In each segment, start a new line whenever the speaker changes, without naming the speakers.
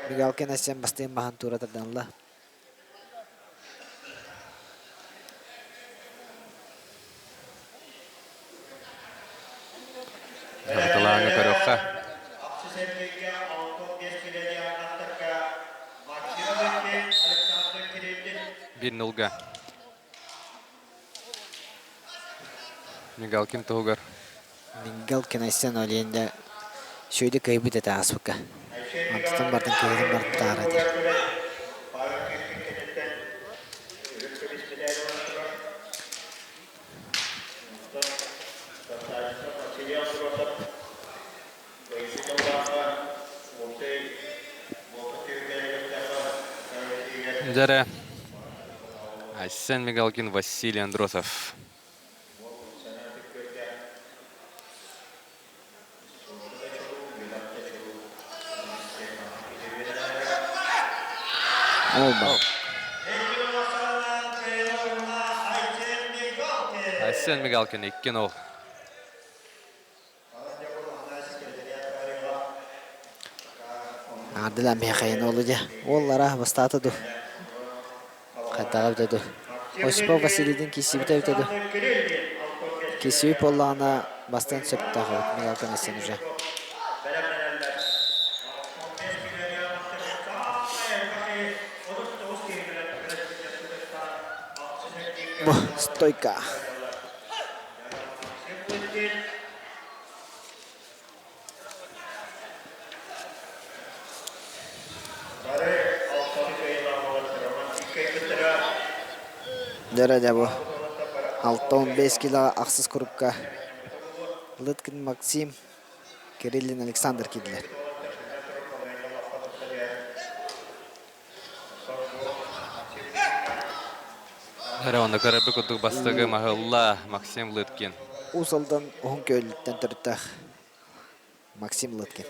Мигалкин Айсен бастыын маһын туура тардан ылла.
Хатылааҥҥа көрүөххэ. Биир нулга. Мигалкин туһугар.
Мигалкин Айсен Олиэнде сүөдү кыайбыт этэ ааспыкка. Онтон бардын кыайытын бардын таара этэр.
Дьэрэ Айсен Мигалкин, Василий Андросов.
Олба.
Айсен Мигалкин 2-0.
Аардыла миэхэйин уолу дьэ. Уоллара бастаата ду. Хайдаҕа эбитэ ду. Осипов Василийдин киирсибитэ эбитэ ду. Киирсибит буоллаҕына бастыан сөптөөх эбит Мигалкин Айсен уже. Бу стойка. Дьэ дьэ бу 65 кило ахсыс курупка Лыткин Максим, Кириллин Александр киирдилэр.
Эрэ онно көрөрбүт курдук бастакы маһылла Максим Лыткин.
Уус Алдан Уһун Күөлүттэн төрүттээх Максим Лыткин.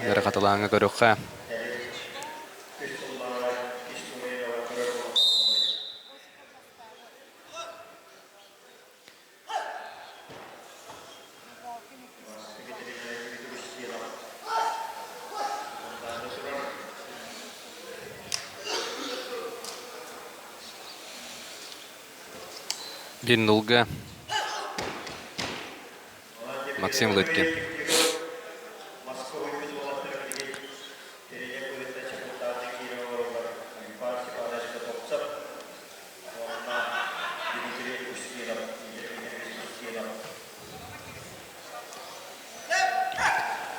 Эрэ хатылааҥҥа көрүөххэ. Биир Максим Лыткин.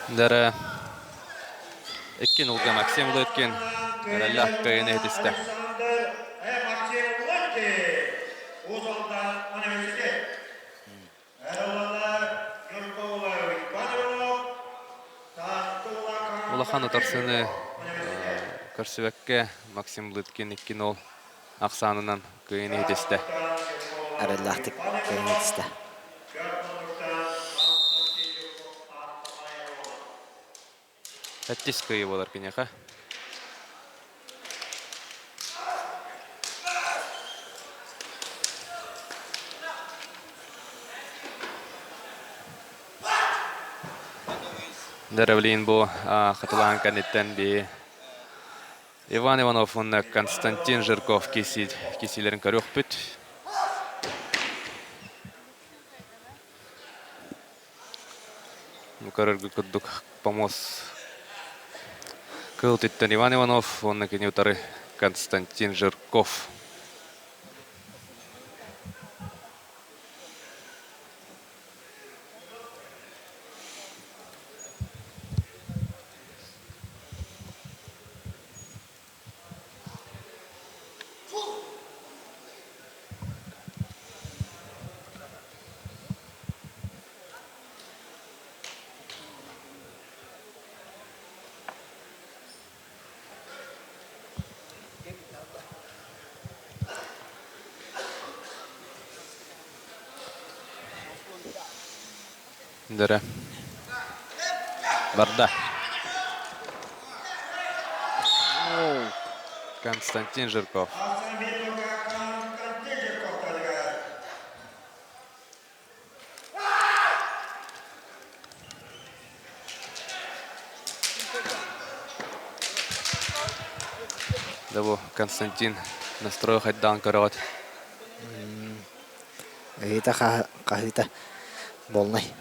Дара икки нулга Максим Лыткин эрэллээх кыайыыны иһитистэ. Улахан утарсыыны көрсүбэккэ Максим Лыткин 2-0 ахсаанынан кыайыыны иһитистэ.
Эрэллээхтик кыайыыны иһитистэ.
Сэттис кыайыы буолар киниэхэ. Деревлин бу хатылаан кэнниттэн би Иван Иванов уонна Константин Жирков кисиилэрин көрүөхпүт. Көрөргүт курдук помост кыыл түттэн Иван Иванов уонна кини утары Константин Жирков. Дөрө. Барда. Константин Жирков. Да бу Константин настрой хайдаан көрөҕүт.
Ыйыта хаһыыта болнай.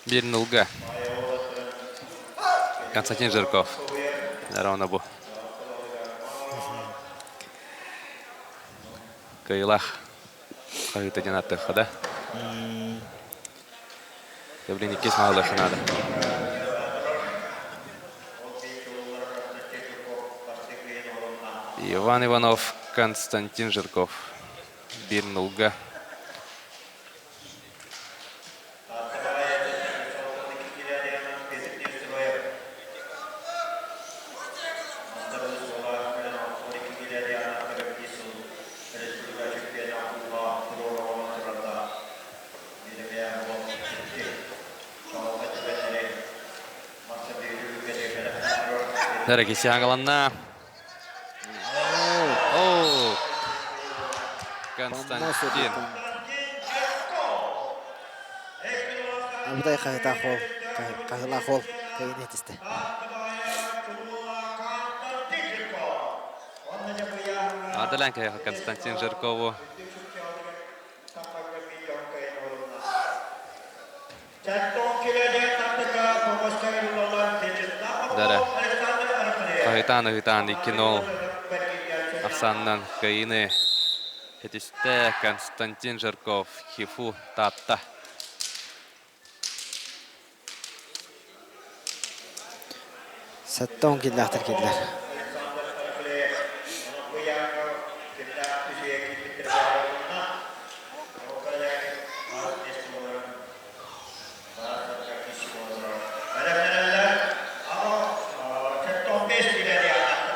Биир нулга Константин Жирков. Ровно бу. Кыайыылаах хаһыыта диэн ааттыахха да. Блин, иккис маһылыахха наада. Иван Иванов, Константин Жирков. Биир нулга. Дорогие Англана. О, Константин.
Абытай хаһыта хол, хаһыла хол, кайын этисте.
Адалян Константин Жиркову. Дара. Хаһытаан ыһытаан 2-0 ахсаанынан кыайыыны ситистэ Константин Жирков ХИФУ Таатта.
70 киллэхтэр киллэр.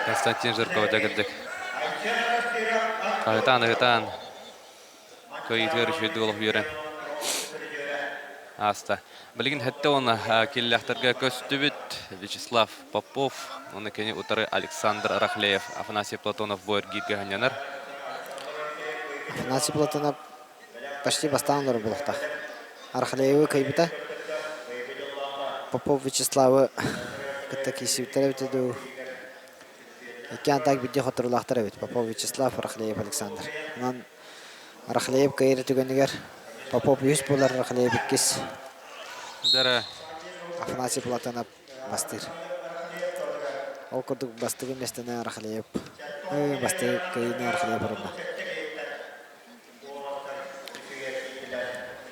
Константин Жирков дьэ Хаһытаан ыһытаан кыайыытыгар үчүгэйдик олох үөрэн ааста. Билигин сэттэ уонна киллэхтэргэ көстүбүт Вячеслав Попов, уонна кини утары Александр Рахлеев, Афанасий Платонов бу эргииргэ ханньанар.
Афанасий Платонов почти бастаан олорор буолуохтаах. Архалеевы кыайбыта. Попов Вячеславы кытта киирсибиттэр эбитэ дуу. Икки антак биирдии хотторуулаахтар эбит. Попов Вячеслав, Рахлеев Александр. Онон Рахлеев кыайар түгэнигэр Попов үһүс буолар, Рахлеев иккис.
Дара.
Афанасий Платонов бастыыр. Ол курдук бастыгы миэстэни Рахлеев, бастыгы кыайыыны Рахлеев орунна.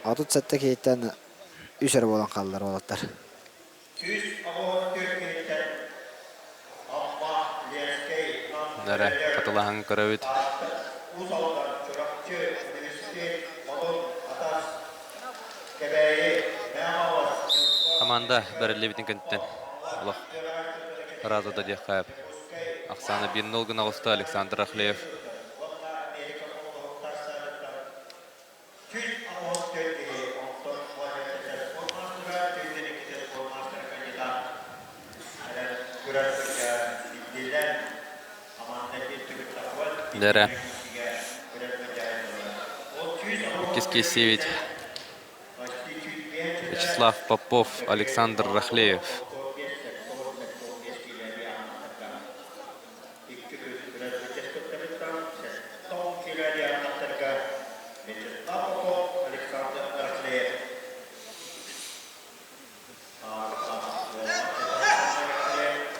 37 киһиттэн үс эрэ буолан хааллар уолаттар.
Дара хатылаһан көрөбүт. Команда бэриллибитин кэнниттэн олох ыраата да диэххэ Оксана 1-0 гына оҕуста Александр Рахлеев. Дэрэ. Иккис киирсиибит Вячеслав Попов, Александр Рахлеев.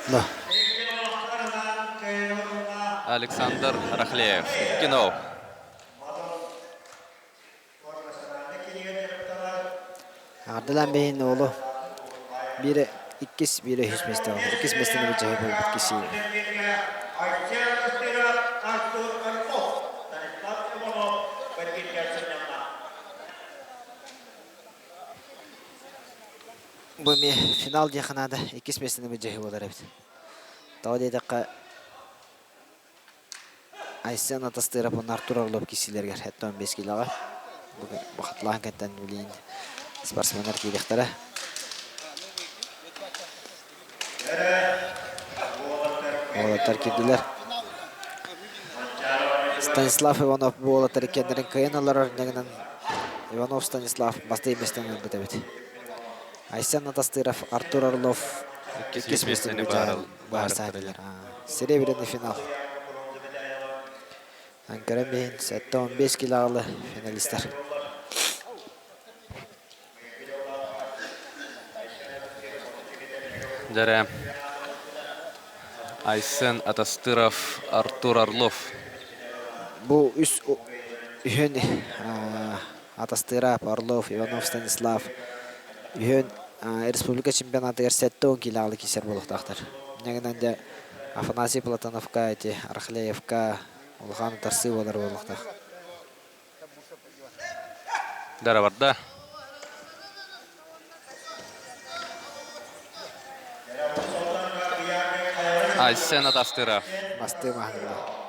Да.
Александр Рахлеев. Кино.
Ардылаан бэйин уолу биирэ иккис, биирэ үһүс миэстэ буолбут. Иккис миэстэни былдьаһыы буолбут киси. Бу эмиэ финал диэххэ наада. Иккис миэстэни былдьаһыы буолар эбит. Тоҕо диэтэххэ, Айсен Атастыров уонна Артур Орлов киирсиилэригэр 75 киилэҕэ. Бу хатылаан кэнтэн билигин спортсменнар киириэхтэрэ. Уолаттар киирдилэр. Станислав Иванов бу уолаттар иккиэннэрин кыайан олорор иннигинэн Иванов Станислав бастыҥ миэстэни ылбыт эбит. Айсен Атастыров, Артур Орлов иккис миэстэни быһаарсаатылар. Серебряный финал. Анкара иһин 75 килоҕалы финалистар.
Дьэрэ Айсен Атастыров, Артур Орлов.
Бу үс үһүн Атастыров, Орлов, Иванов Станислав үһүн республика чемпионатыгар 70 килоҕалы киирсэр буолуохтаахтар. Инньэ гынан дьэ Афанасий Платоновка, эти Рахлеевка улахан утарсыы буолар буолуохтаах.
Дара барда. Айсен Атастыров.
Бастыы маһында.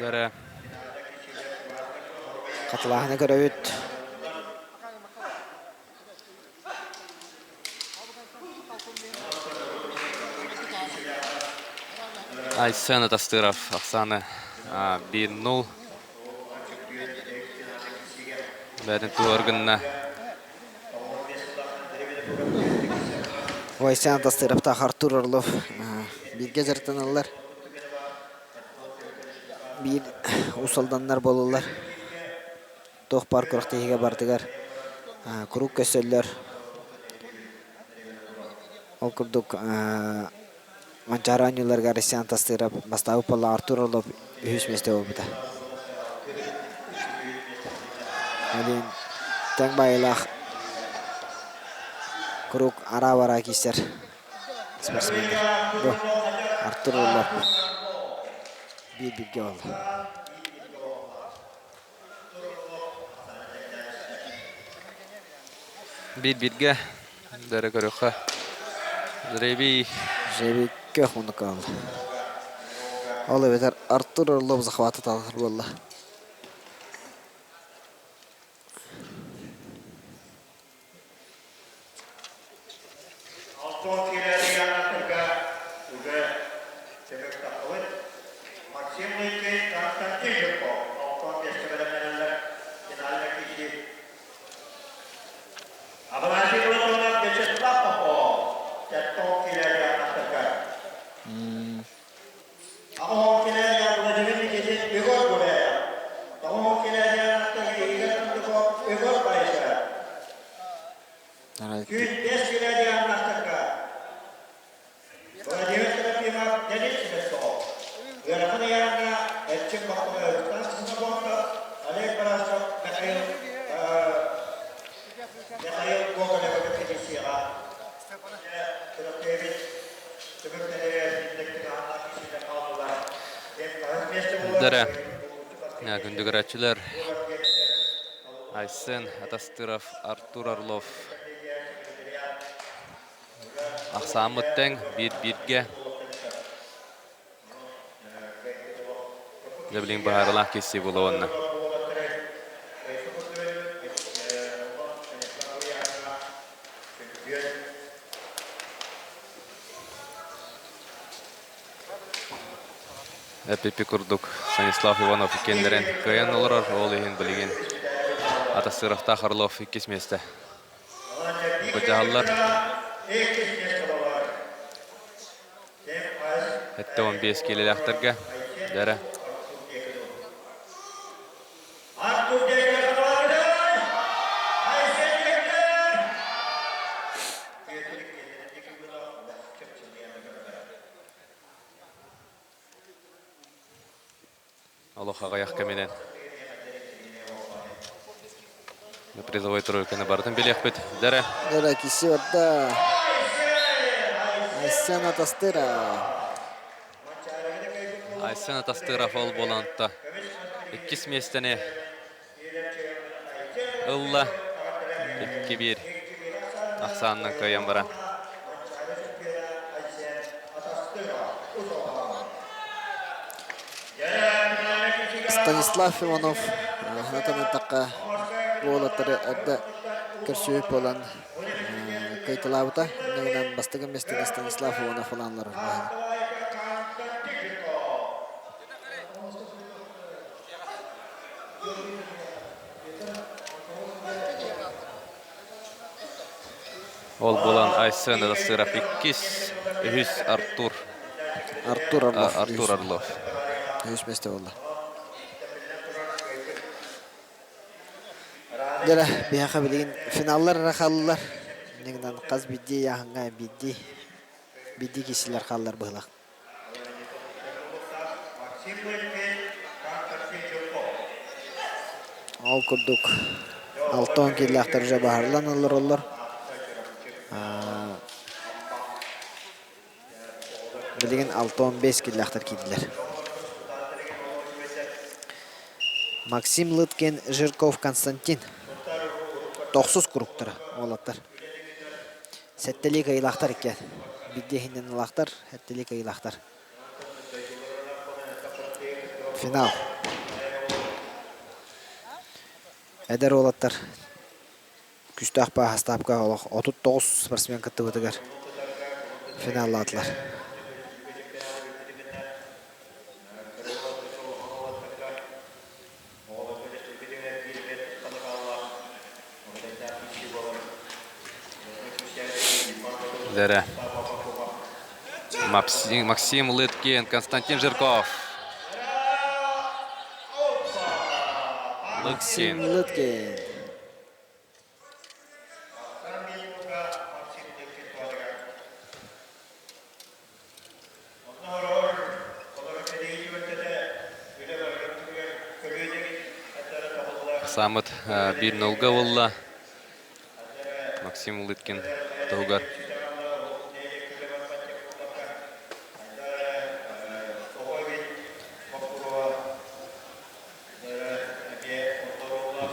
Дэрэ.
Хатылааһыны көрөбүт.
Айсен Атастыров Оксана 1-0. Бэйэтин туор гынна.
Айсен Атастыровтаах Артур Орлов бииргэ дьарыктаналлар. Биир усалданнар буолаллар. Туох баар күрэхтэһиигэ барытыгар куруук көрсөллөр. Ол курдук Манчаары оонньууларыгар Россиян Тастыырап бастаабыт буолла Артур Орлов үһүс миэстэ буолбута. Олин тэҥ баайылаах куруук араа-бараа киирсэр спортсменнар. Бу Артур Орлов биир бииргэ буолла.
Биир бииргэ дөрө көрүөххэ. Жребий.
Жребий көх муннукка буолла. Ол эбэтэр Артур Орлов захваты талар буолла.
Алтон киирээри уже түмүк таххыбыт. Максим Лыйкин, Константин Жирков Алтон миэстэ бэлэмнэнэллэр финальнай киирсии. Афанасий Платонов, Вячеслав Попов Тэттон киирээри ааттарга. Аҕа килээгэ Владимир Никитин Егор Гуляев. Тоҕо килээгэ Игорь Кондуков Егор Баишев. Сүүс килээгэ Аннастарга Владимир Трофимов Денис Смирнов. Ыарахан ыйааҥҥа Эрчим Бохтов Олег Барашков Михаил Михаил Гоголев киирсиэҕэ.
Дэрэ күндү көрөөччүлэр Айсен Атастыров, Артур Орлов ахсааммыт тэҥ биир-бииргэ Дьэ билигин быһаарылаах киирсии буолуо уонна. Эппиппи курдук Станислав Иванов иккиэннэрин кыайан олорор, ол иһин билигин Атасыровтаах Орлов иккис миэстэ. Быдьаһаллар. 75 киилэлээхтэргэ дэрэ. Олох аҕыйах кэминэн призовой тройканы барытын билиэхпит. Дэрэ.
Дэрэ киси барда. Айсен Атастыров.
Айсен Атастыров ол буоланта иккис миэстэни ылла. 2-1 ахсаанынан кыайан баран.
Станислав Иванов ханатан буолаттары эрдэ көрсүбүт буолан кыайталаабыта. Иннигинэн бастакы миэстэни Станислав Иванов ылааннар
Ол буолан Айсен Сыров иккис, үһүс Артур.
Артур Орлов.
Артур Орлов.
Үһүс миэстэ буолла. Дьэ, биһиэхэ билигин финаллар эрэ хааллылар. Иннигинэн хас биирдии ыйааһыҥҥа биирдии биирдии киирсиилэр хааллар быһыылаах. Ол курдук 60 киилээхтэр уже баһарлан олороллор. Билигин 65 киилээхтэр киирдилэр. Максим Лыткин, Жирков Константин. Тохсус куруктара уолаттар. Сэттэлии кыайыылаахтар иккиэн. Биирдии иһинэн ылаахтар, сэттэлии кыайыылаахтар. Финал. Эдэр уолаттар күүстээх бааһастаапка олох 39 спортсмен кыттыбытыгар финаллаатылар.
Дэрэ. Максим Лыткин, Константин Жирков.
Максим Лыткин.
Самыт 1-0-га буолла. Максим Улыткин туһугар.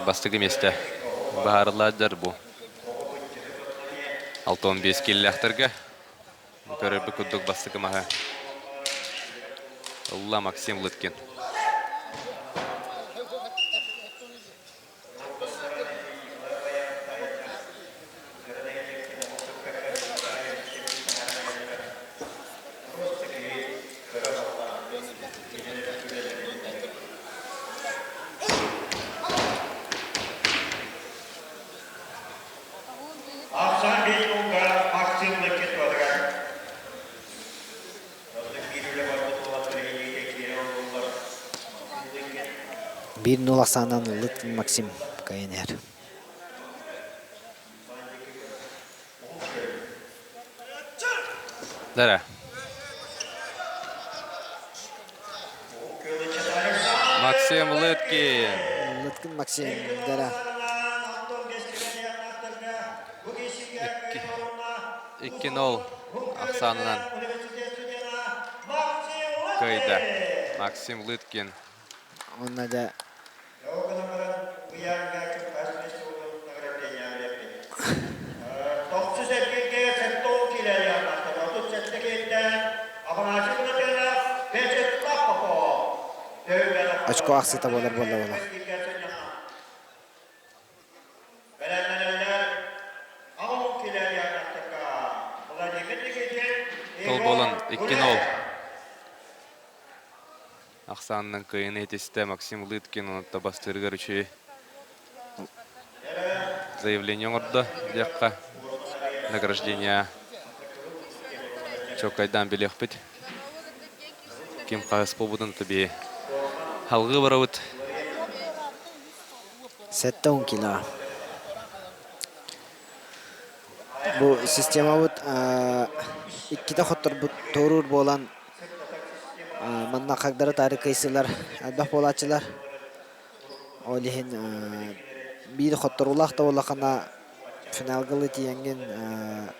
Бастакы миэстэ баһаарылаадьар бу. 65 киллээхтэргэ Көрөрбүт курдук бастакы маһы ылла Максим Лыткин.
Биир нул ахсаанынан ыллыт Максим кайын иһэр.
Дара. Максим Лыткин.
Лыткин Максим, дара.
2-0 ахсаанынан кыайда Максим Лыткин.
Онно да очко ахсыта буолар буолла буола.
Тол буолан 2-0 ахсаанынан кыайыны итистэ Максим Лыткин онто бастыырыгар үчүгэй заявление оҥордо диэххэ награждение чоккайдаан билиэхпит ким хаһыс буолбутун таби халгыы барабыт
70 кило. Бу системабыт иккитэ хотторбут туоруур буолан. Манна хагдары таары кыайсыылар элбэх буолааччылар. Ол иһин биир хотторуулаах да буоллаххына финалга ылыы тиийэҥҥин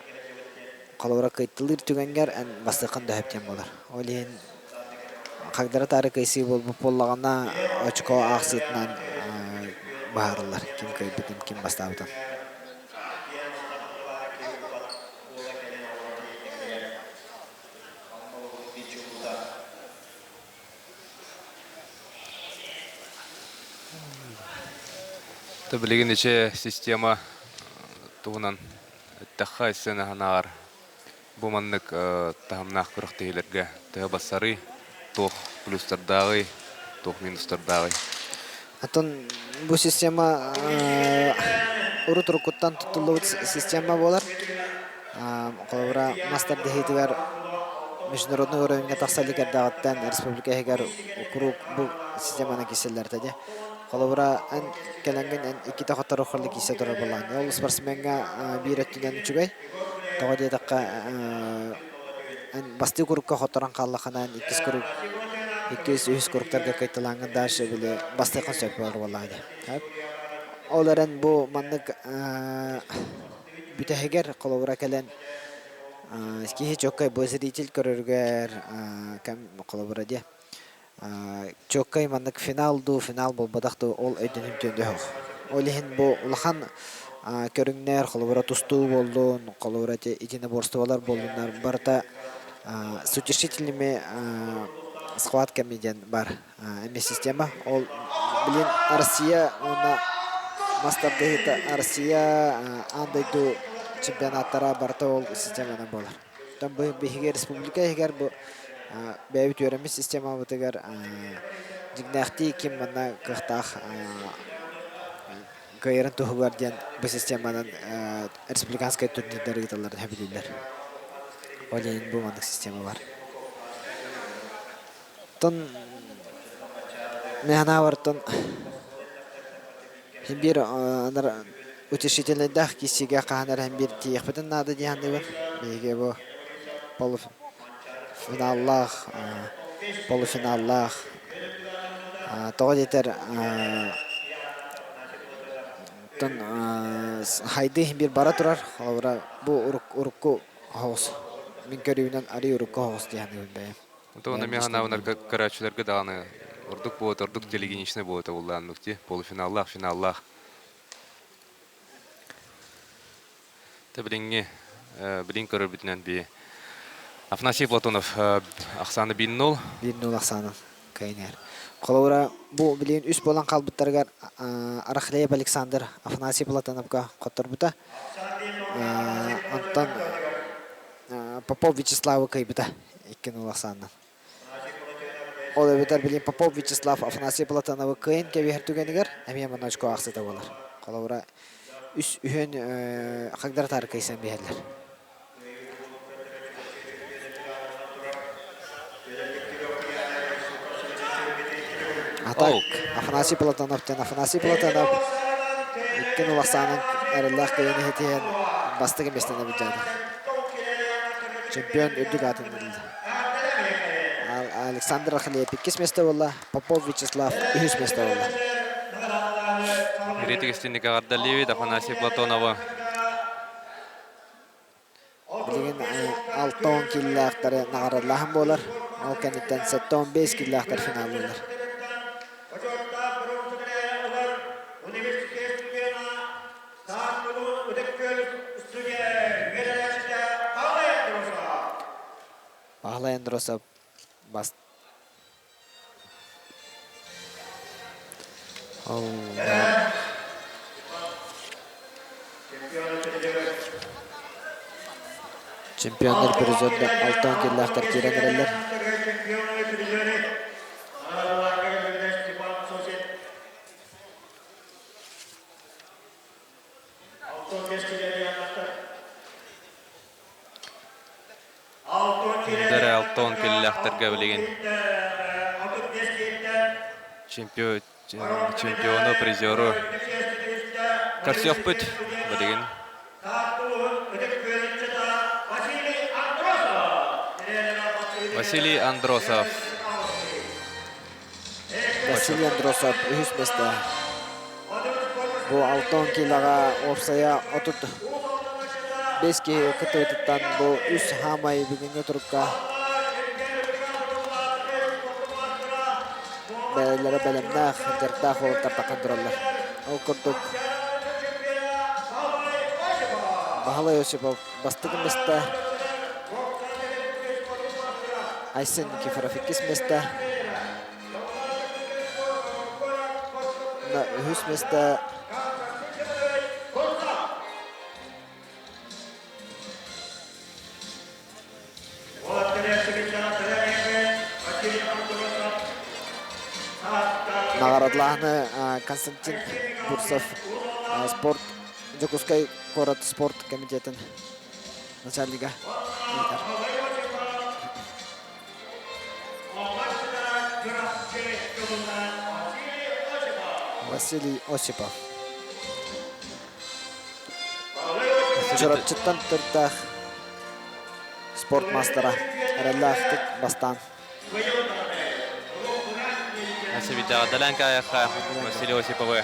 холобура кыайталыыр түгэҥҥэр эн бастыаххын да сөп диэн буолар. Ол иһин хагдары таары кыайсыы буолбут буоллаҕына очко аахсыытынан быһаарыллар ким кыайбытын, ким бастаабытын.
Билигин ичи система туһунан эттэххэ сценаһынааҕар бу маннык таһымнаах күрэхтэһиилэргэ төһө бассарый, туох плюстардааҕый, туох минустардааҕый?
Оттон бу система урут-уруккуттан туттуллубут система буолар. Холобура, мас тардыһыытыгар международный уровеньҥа тахса илик эрдэҕиттэн республика иһигэр куруук бу системаны киирсэллэр этэ. Холобура, эн кэлэҥҥин эн иккитэ хоттору холлу киирсэ турар буоллаҕыҥ. Ол спортсмеҥҥа биир өттүнэн үчүгэй. Тоҕо диэтэххэ, эн бастыы курукка хотторон хааллаххына, эн иккис курук, иккис, үһүс куруктарга кыайталааҥҥын дальше били бастыаххын сөп буолар буоллаҕа дии. Ол эрэн бу маннык бүтэһигэр холобура кэлэн киһи чоккай бу зритель көрөрүгэр кэм холобура диэ чоккай маннык финал дуу финал буолбатах дуу ол өйдөнүмтүөн дөһөх ол иһин бу улахан көрүҥнэр холобура тустуу буоллун холобура ити единоборстволар буоллуннар барыта с утешительными схватками диэн бар эмиэ система. Ол билин Россия уонна мас тардыһыыта Россия аан дойду чемпионаттара барыта ол системанан буолар. Оттон бу биһиги республика иһигэр бу бэйэбит үөрэммит системабытыгар дьиҥнээхтии ким манна кыахтаах кыайарын туһугар диэн бу системанан республиканскай турнирдар ыыталларын сөбүлүүллэр. Ол иһин бу маннык система бар. Оттон мин санаабар оттон син биир утешительнайдаах киирсиигэ хаһан эрэ син биир тиийиэхпитин наада дии саныыбын. Биһиги бу полуфиналлаах полуфиналлаах тоҕо диэтэр оттон хайдыы иһин биир бара турар. Холобура бу урукку оһоҕос мин көрүүбүнэн арыый урукку оһоҕос дии саныыбын бэйэм.
Онтон эмиэ санаабынар көрөөччүлэргэ даҕаны ордук буолуо, ордук телегеничнэй буолуо буллааннык дии. Полуфиналлаах, финаллаах. Тэ билиҥҥи билин көрөрбүтүнэн би Афанасий Платонов ахсааны 1-0.
1-0 ахсаанын кыайан Холобура, бу билигин үс буолан хаалбыттарыгар Арахлеев Александр Афанасий Платоновка хотторбута. Онтон Попов Вячеславы кыайбыта 2-0 ахсаанынан. Ол эбэтэр билигин Попов Вячеслав Афанасий Платоновы кыайан кэбиһэр түгэнигэр эмиэ манна очко аахсыыта буолар. Холобура, үс үһүөн хагдара таары кыайсан биһэллэр. А так Афанасий Платонов диэн Афанасий Платонов 2-0 ахсаанын эрэллээх кыайан иһитиһэн бастакы миэстэни былдьаата. Чемпион үрдүк аатын ылла. Александр Рахлеев иккис миэстэ буолла, Попов Вячеслав үһүс миэстэ буолла.
Рейтинг истинник Ардалиевит Афанасий Платонова.
Билигин 60 киллээхтэри наҕараадалааһын буолар. Ол кэнниттэн 75 киллээхтэр финаллыыллар. Баһылай Андросов бас Ол чемпионнар призерда алтан киллээхтэр киирэн эрэллэр.
Дэрэ Алтон киллээхтэргэ билигин чемпиону, призеру көрсүөхпүт билигин. Василий Андросов.
Василий Андросов үһүс миэстэ. Бу 60 киилэҕэ уопсайа 35 киһи кыттыбытыттан бу үс хаамай бүгүҥҥү турукка бэйэлэрэ бэлэмнээх, дьарыктаах уолаттар таххан тураллар. Ол курдук Баһылай Осипов бастакы миэстэ, Айсен Никифоров иккис миэстэ, үһүс миэстэ Наҕараадалааһыны Константин Бурцев спорт Дьокуускай куорат спорт комитетын начальнига ыытар. Василий Осипов. Чурапчыттан төрүттээх спорт маастара эрэллээхтик бастаан.
Далян Каяха Василий Осиповы.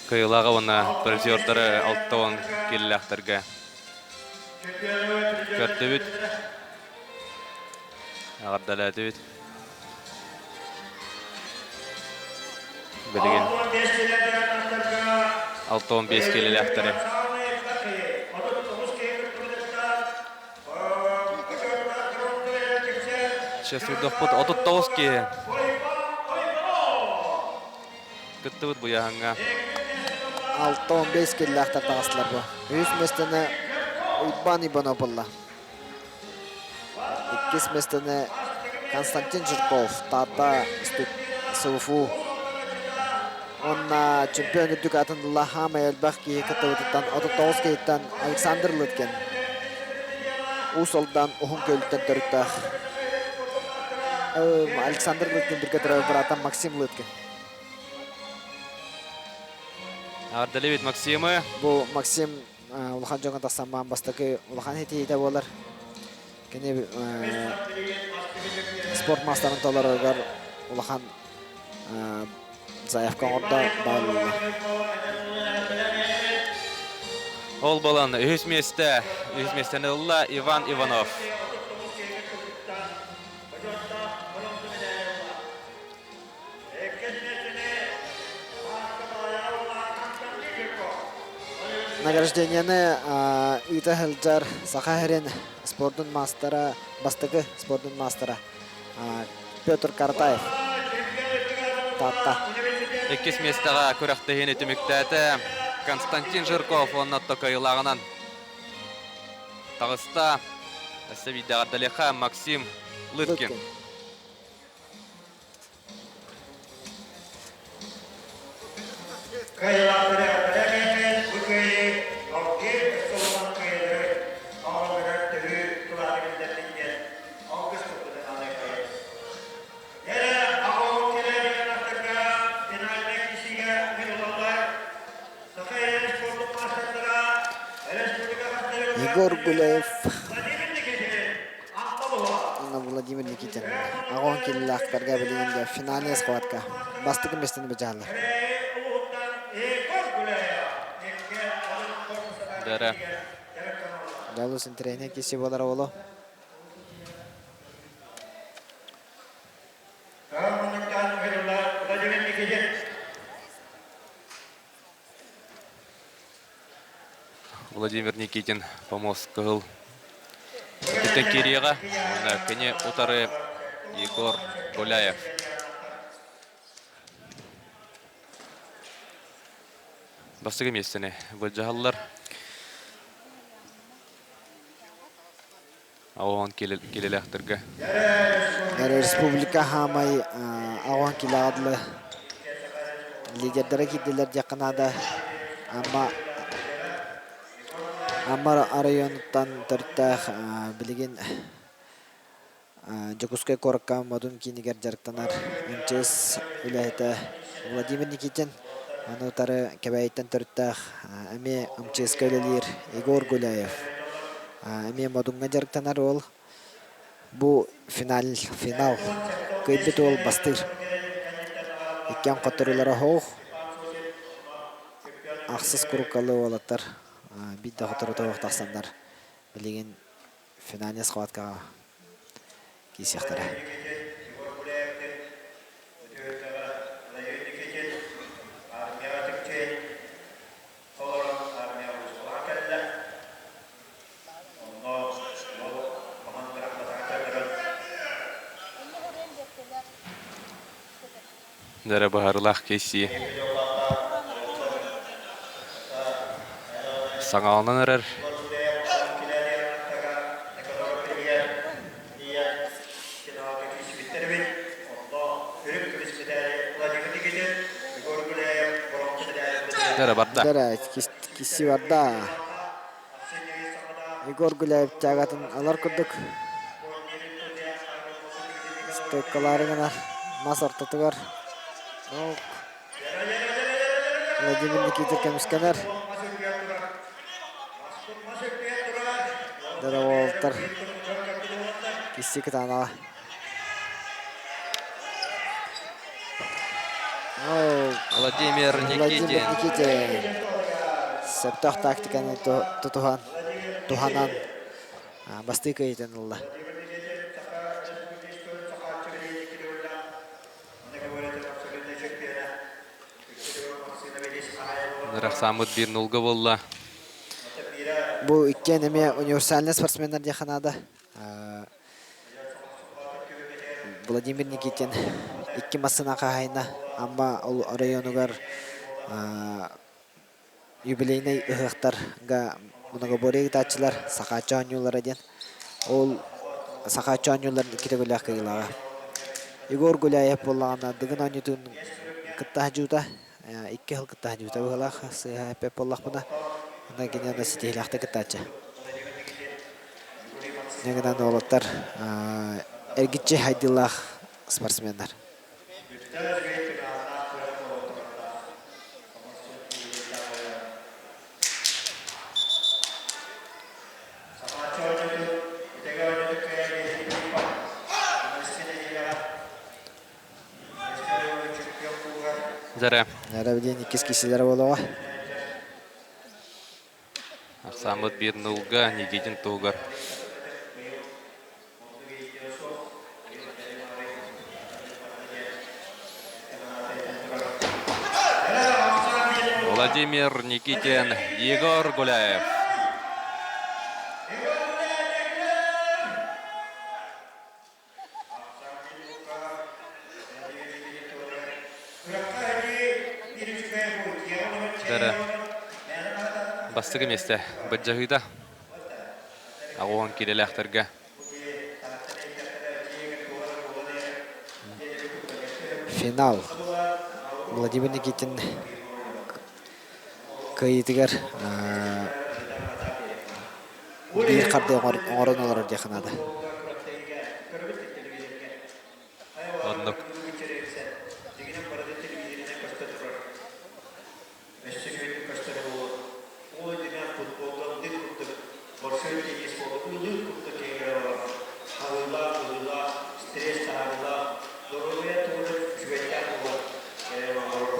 Кыайыылааҕа уонна призердары 60 киилэлээхтэргэ көрдүбүт, эҕэрдэлээтибит. Билигин 65 киилэлээхтэри. Сейчас уйдохпут 39 киһи кыттыбыт буйаһаҥҥа.
65 киллаахтар таҕыстылар бу. Үһүс миэстэни Уйбан Иванов булла. Иккис миэстэни Константин Жирков, Таатта СВФУ. Уонна чемпион үрдүк атын ылла хаамай элбэх киһи кыттыбытыттан 39 киһиттэн Александр Лыткин. Уус Алдан Уһун Күөлүттэн төрүттээх. Александр Лыткин биргэ төрөөбүт быраата Максим Лыткин.
Ардалевит Максимы.
Бу Максим улахан дьоҥҥо тахсан баан бастакы улахан этиитэ буолар. Кини спорт маастарын толороругар улахан заявка оҥордо бааллар.
Ол буолан үһүс миэстэ, үһүс миэстэни ылла Иван Иванов.
Награждениены ыыта сылдьар Саха сирин спордун маастара, бастакы спордун маастара Петр Каратаев. Таатта.
Иккис миэстэҕэ күрэхтэһиини түмүктээтэ Константин Жирков уонна Токайылааҕынан таҕыста. Өссө биирдэҕэрдэлиэхэ Максим Лыткин.
Егор Гуляев Анна Владимир Никитин аҕон киллаахтарга билигин да финальная схватка бастакы миэстэни быдьааллар.
Дара.
Далус интэрээһинэй киси буолара боло.
Владимир Никитин помост кыһыл Кириэҕэ уонна кини утары Егор Гуляев. Бастакы миэстэни былдьаһаллар. Аҕаон килэлээхтэргэ.
Республика хаамай аҕаон килэҕэ дылы лидердэрэ киирдилэр диэххэ наада. Амма Амма оройуонуттан төрүттээх билигин Дьокуускай куоракка Модун киинигэр дьарыктанар МЧС үлэһитэ Владимир Никитин, ону утары Кэбээйиттэн төрүттээх эмиэ МЧС-ка үлэлиир Егор Гуляев эмиэ Модуҥҥа дьарыктанар уол. Бу финал, финал кыайбыт уол бастыыр. Иккиэн хотторуулара оһох. Ахсыс куруккалы уолаттар биир да хоторута тахсаннар билигин финальнай схваткаҕа киирсиэхтэрэ.
Дэрэ быһаарыылаах киирсии саҥаланан эрэр. Дэрэ барда.
Дэрэ киси барда. Егор Гуляев тягатын ылар курдук стойкалаары гынар мас ортотугар Владимир Никитин көмүскэнэр. Дороголтар кисси кытаанаҕа.
Владимир
Владимир
Никитин.
Никитин сөптөөх тактиканы тутуһан, туһанан бастыы кыайыытын ылла.
Рахсаммыт биир нулга буолла.
Бу иккиэн эмиэ универсальный спортсменнар диэххэ наада. Владимир Никитин икки массыына хаһаайына Амма оройуонугар юбилейнай ыһыахтарга многоборье ыытааччылар Сахааччы оонньуулара диэн. Ол Сахааччы оонньууларын икки төгүллээх кыайыылааҕа. Егор Гуляев буоллаҕына Дыгын оонньуутун кытта сылдьыбыта, икки сыл кытта сылдьыбыта быһыылаах, сыыһа эппэт буоллахпына. Онон кини онно ситиһиилээхтик кыттааччы. Инньэ гынан уолаттар эргиччи хайдыылаах спортсменнар.
Дьэрэ.
Дьэрэ диэн иккис киисилэрэ буолуоҕа.
Ахсааммыт биир нулга Никитин туһугар. Владимир Никитин, Егор Гуляев. Дара бастакы миэстэ быдьаһыыта аҕуһан киирэлээхтэргэ.
Финал. Владимир Никитин кыайыытыгар биир хардыы оҥорон олорор диэххэ наада.
Оннук.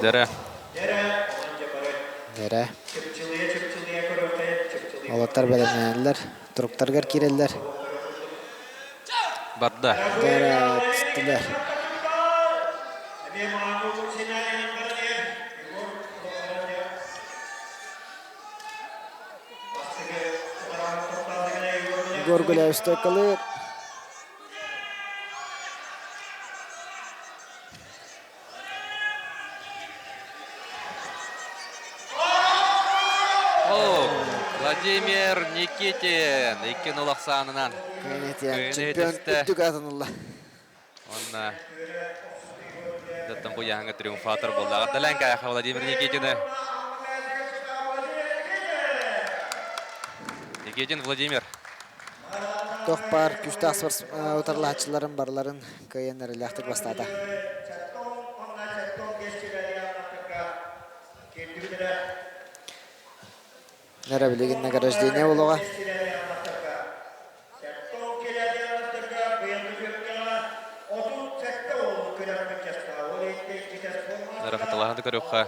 Дэрэ.
Дэрэ. Уолаттар бэлэмнэнэллэр, туруктарыгар киирэллэр.
Барда.
Дэрэ түстүлэр. Егор Гуляев стойкалыыр.
Владимир Никитин 2-0 ахсаанынан
Чемпион үрдүк аатын ылла.
Онна Даттан бу яһаңа триумфатор буолла. Ардалаан каяха Владимир Никитины. Никитин Владимир.
Туох баар күүстээх утарылаһааччыларын барыларын кыайан эрэллээхтик бастаата. Нара билигин награждение буолуоҕа.
Нара хатылаһан да көрүөххэ.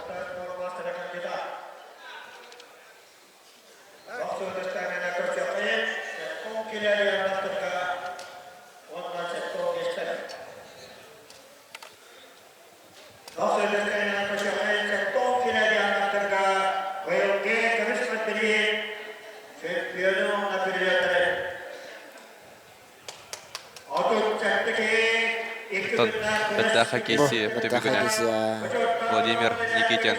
Оттон Бэттээхэ Кейси түмүгүнэн Владимир Никитин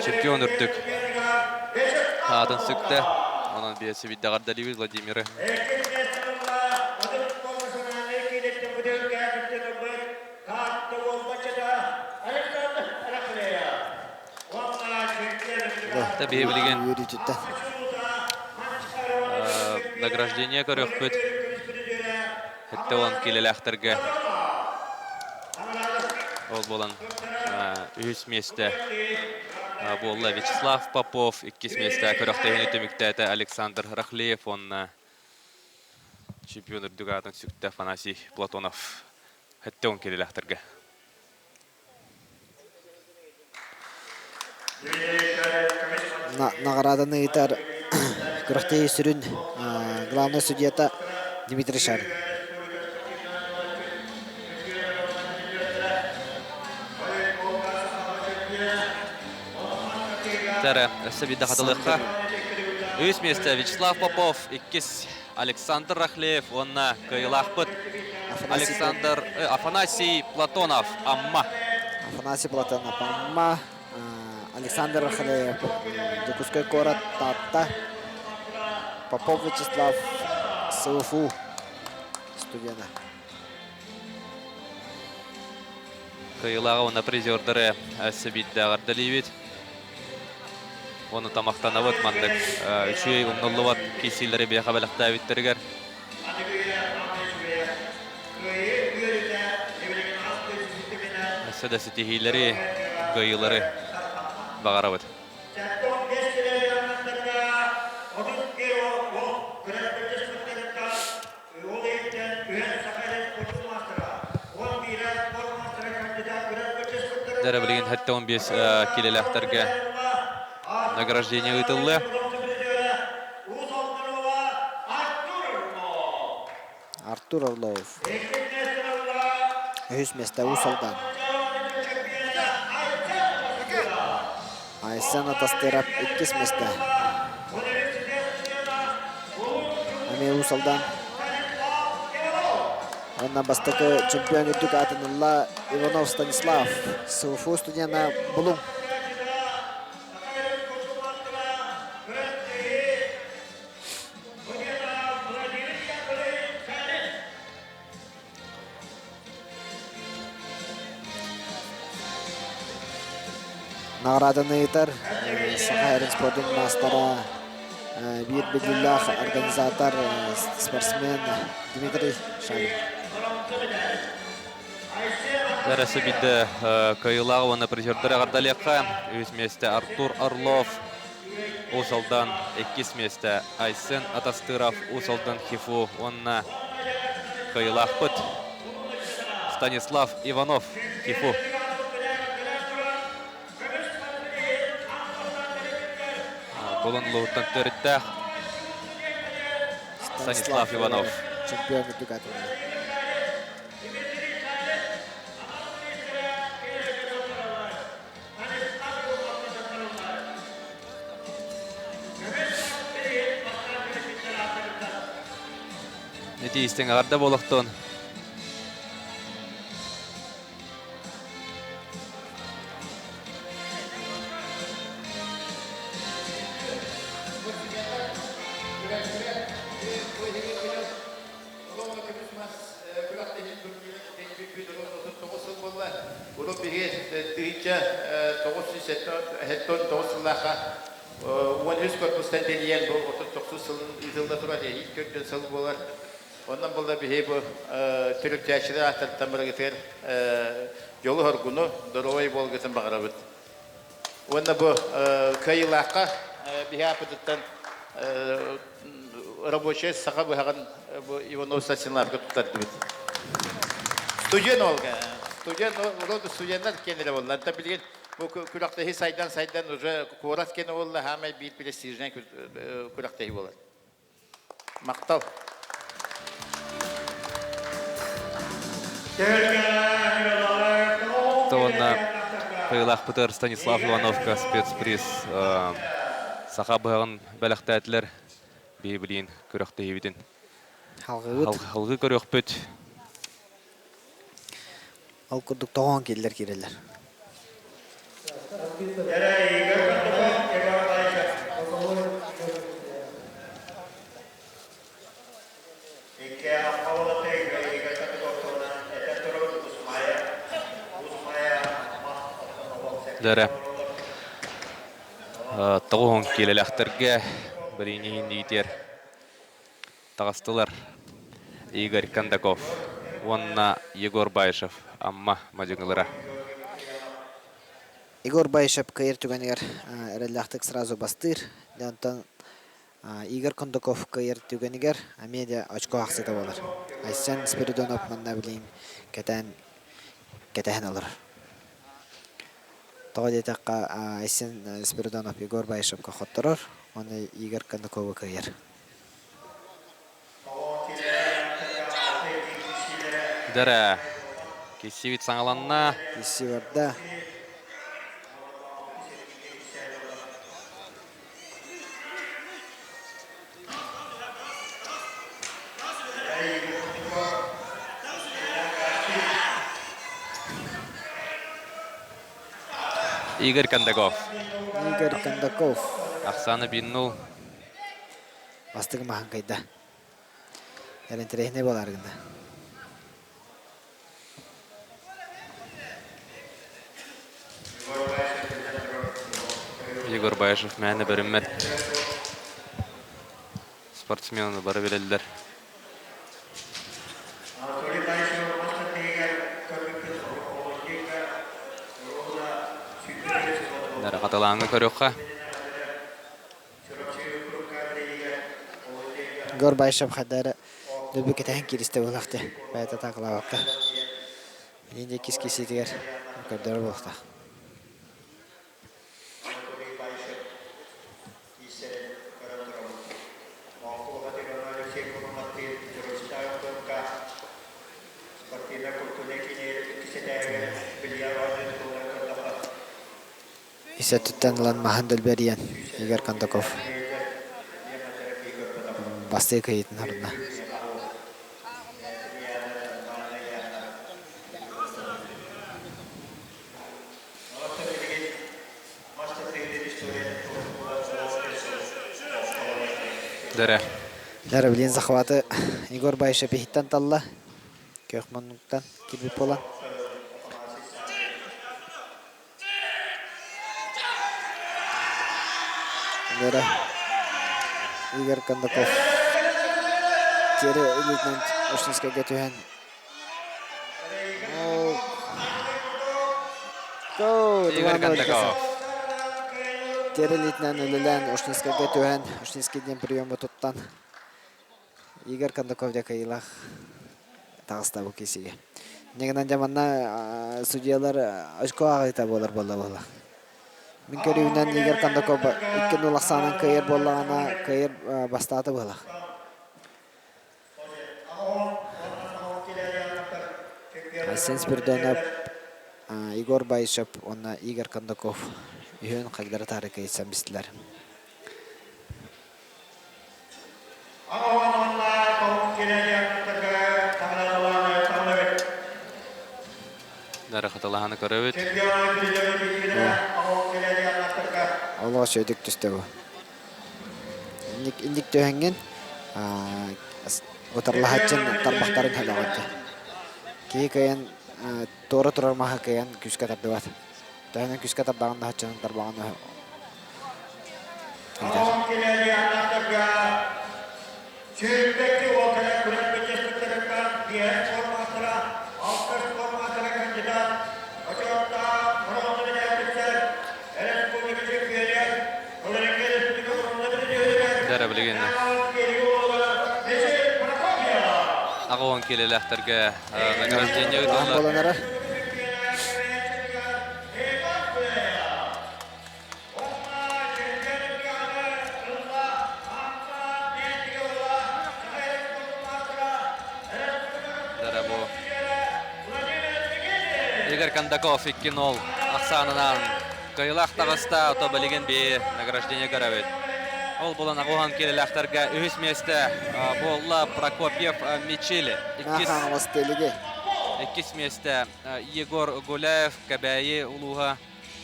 чемпион үрдүк аатын сүктэ. Онон биэси биддэҕэрдэлиибит Владимиры. Биһи билигин награждение көрүөхпүт. 70 киилэлээхтэргэ ол буолан үһүс миэстэ буолла Вячеслав Попов, иккис миэстэ күрэхтэһиини түмүктээтэ Александр Рахлеев уонна чемпион үрдүк аатын сүктэ Афанасий Платонов. 70 киилэлээхтэргэ.
Наҕарааданы ыытар күрэхтэһии сүрүн главнай судьуйата Дмитрий Шарин.
Тәрі, өссө биирдэ хатылыахха. Үс миэстэ Вячеслав Попов, иккис Александр Рахлеев уонна кыайыылаахпыт Александр Афанасий Платонов Амма.
Афанасий Платонов Амма, Александр Рахлеев Дьокуускай куорат Таатта, Попов Вячеслав СВФУ студена.
Кыайыылааҕы уонна призердары өссө биирдэ эҕэрдэлиибит. Уонна тамахтанабыт маннык үчүгэй умнуллубат киирсиилэри биһиэхэ бэлэхтээбиттэригэр. Өссө да ситиһиилэри, кыайыылары баҕарабыт. Дэрэ билигин 75 килэлээхтэргэ награждение ыытыллыа.
Артур Орлов. Үһүс миэстэ Уус Алдан. Айсен Атастыров иккис миэстэ. Эмиэ Уус Алдан. Уонна бастакы чемпион үрдүк аатын ылла Иванов Станислав, СВФУ студена Булуҥ. Наҕарааданы ыытар Саха эрин спордун маастара, биир биллиилээх организатор, спортсмен Дмитрий Шалин.
Өссө биирдэ кыайыылаах уонна призердэр эҕэрдэлиэххэ. Үһүс миэстэ Артур Орлов, Уус Алдан, иккис миэстэ Айсен Атастыров, Уус Алдан ХИФУ уонна кыайыылаахпыт Станислав Иванов, ХИФУ. Булун улууһуттан төрүттээх Станислав Иванов.
Чемпион үрдүк аатын.
Ити истиҥ эҕэрдэ буолуохтун.
Урут биһиги 1979 сыллаахха 13 корпустан тэнийэн бу 39 сылын ыытылла турар эһиил көрдөн сыл буолар. Онон буолла биһи бу төрүттээччилэр ааттарыттан барыгытыгар дьолу-соргуну, доруобай буолгытын баҕарабыт. Уонна бу кыайыылаахха биһи ааппытыттан рабочай саха быһаҕын бу Иванов Сасинлавка туттардыбыт. Студент Олга. Студент, вроде студенттар киэнэрэ буолла. Антон билигин бу күрэхтэһии сайдан-сайдан уже куорат киэнэ буолла, хаамай биир престижнай күрэхтэһии буолар. Махтал.
Уонна кыайыылаахпытыгар Станислав Ивановка спецприз саха быһаҕын бэлэхтээтилэр. Биһи күрэхтэһиибитин
Халгыбыт.
Халгыы көрүөхпүт.
Ол курдук тоҕоон киирэллэр киирэллэр.
Дэрэ. Тоҕуһун киилэлэхтэргэ билиҥҥи иитиэр таҕыстылар Игорь Кондаков уонна Егор Баишев Амма мадьыҥылара.
Егор Баишев кыайар түгэнигэр эрэллээхтик сразу бастыыр. Онтон Игорь Кондаков кыайар түгэнигэр эмиэ да очко ахсыта буолар. Айсен Спиридонов манна билигин кэтээн кэтэһэн олорор. Тоҕо диэтэххэ, Айсен Спиридонов Егор Баишевка хотторор уонна Игорь Кондаковы кыайар.
Дэрэ, киссибит саҥаланна.
Кисси барда.
Игорь Кондаков.
Игорь Кондаков.
Оксана Биннул.
Бастыҥ маһаҥкайда. Эрэнтирэһинэй буолаар гына.
Егор Баишев мээнэ бэриммэт. Спортсмены бары билэллэр. Хатылааҥҥа көрүөххэ.
Егор Баишев хайдары дөлбү кэтэһэн кииристэ буолахты. Бэйэтэ таакылаабакка. Билин иккис кииситигэр көрдөрөр буолуохтаах. Ис өттүттэн ылан маһын дэлбэрийэн Игорь Кондаков бастыы кыайыытын хорунна.
Дэрэ.
Дэрэ билин захваты Егор Баишев иһиттэн талла. Көх муннуктан кирбит буолан. Дэрэ. Игорь Кондаков тиэрэ илиитинэн Ушницкайга түһэн
Игорь Кондаков.
Тиэрэ илиитинэн үлэлээн Ушницкайга түһэн Ушницкий диэн приему туттан Игорь Кондаков дьэ кыайыылаах таҕыста бу киисигэ. Инньэ гынан дьэ манна судьуйалар очко ааҕыыта буолар буолла буолла. Мин көрүүбүнэн Игорь Кондаков 2-0 ахсаанан кыайар буоллаҕына кыайар бастаата буолар. Айсен Спиридонов, Егор Баишев уонна Игорь Кондаков үһүөн хагдары таары кыйсан бистилэр.
Дара хатылаһаны көрөбүт.
Олох сөйдүк түстэ бу. Инник инник түһэҥҥин утарылаһааччын тарбахтарын өлөҕүн Киһи кыайан туора турар маһы кыайан күүскэ тардыбат. Төһөнөн күүскэ тардаҕын да хаччанан тарбаҕын ыытар.
80 киилэлээхтэргэ награждение
Ыытыллар.
ыытыллар.
Буолан эрэр.
Бу Игорь Кондаков 2-0 ахсаанынан кыайыылаах таҕыста, ото билигин би награждение көрөбүт. Ол буолан аҕуһан киилэлээхтэргэ үһүс миэстэ буолла Прокопьев Мичили. Иккис, иккис миэстэ Егор Гуляев, Кэбээйи улууһа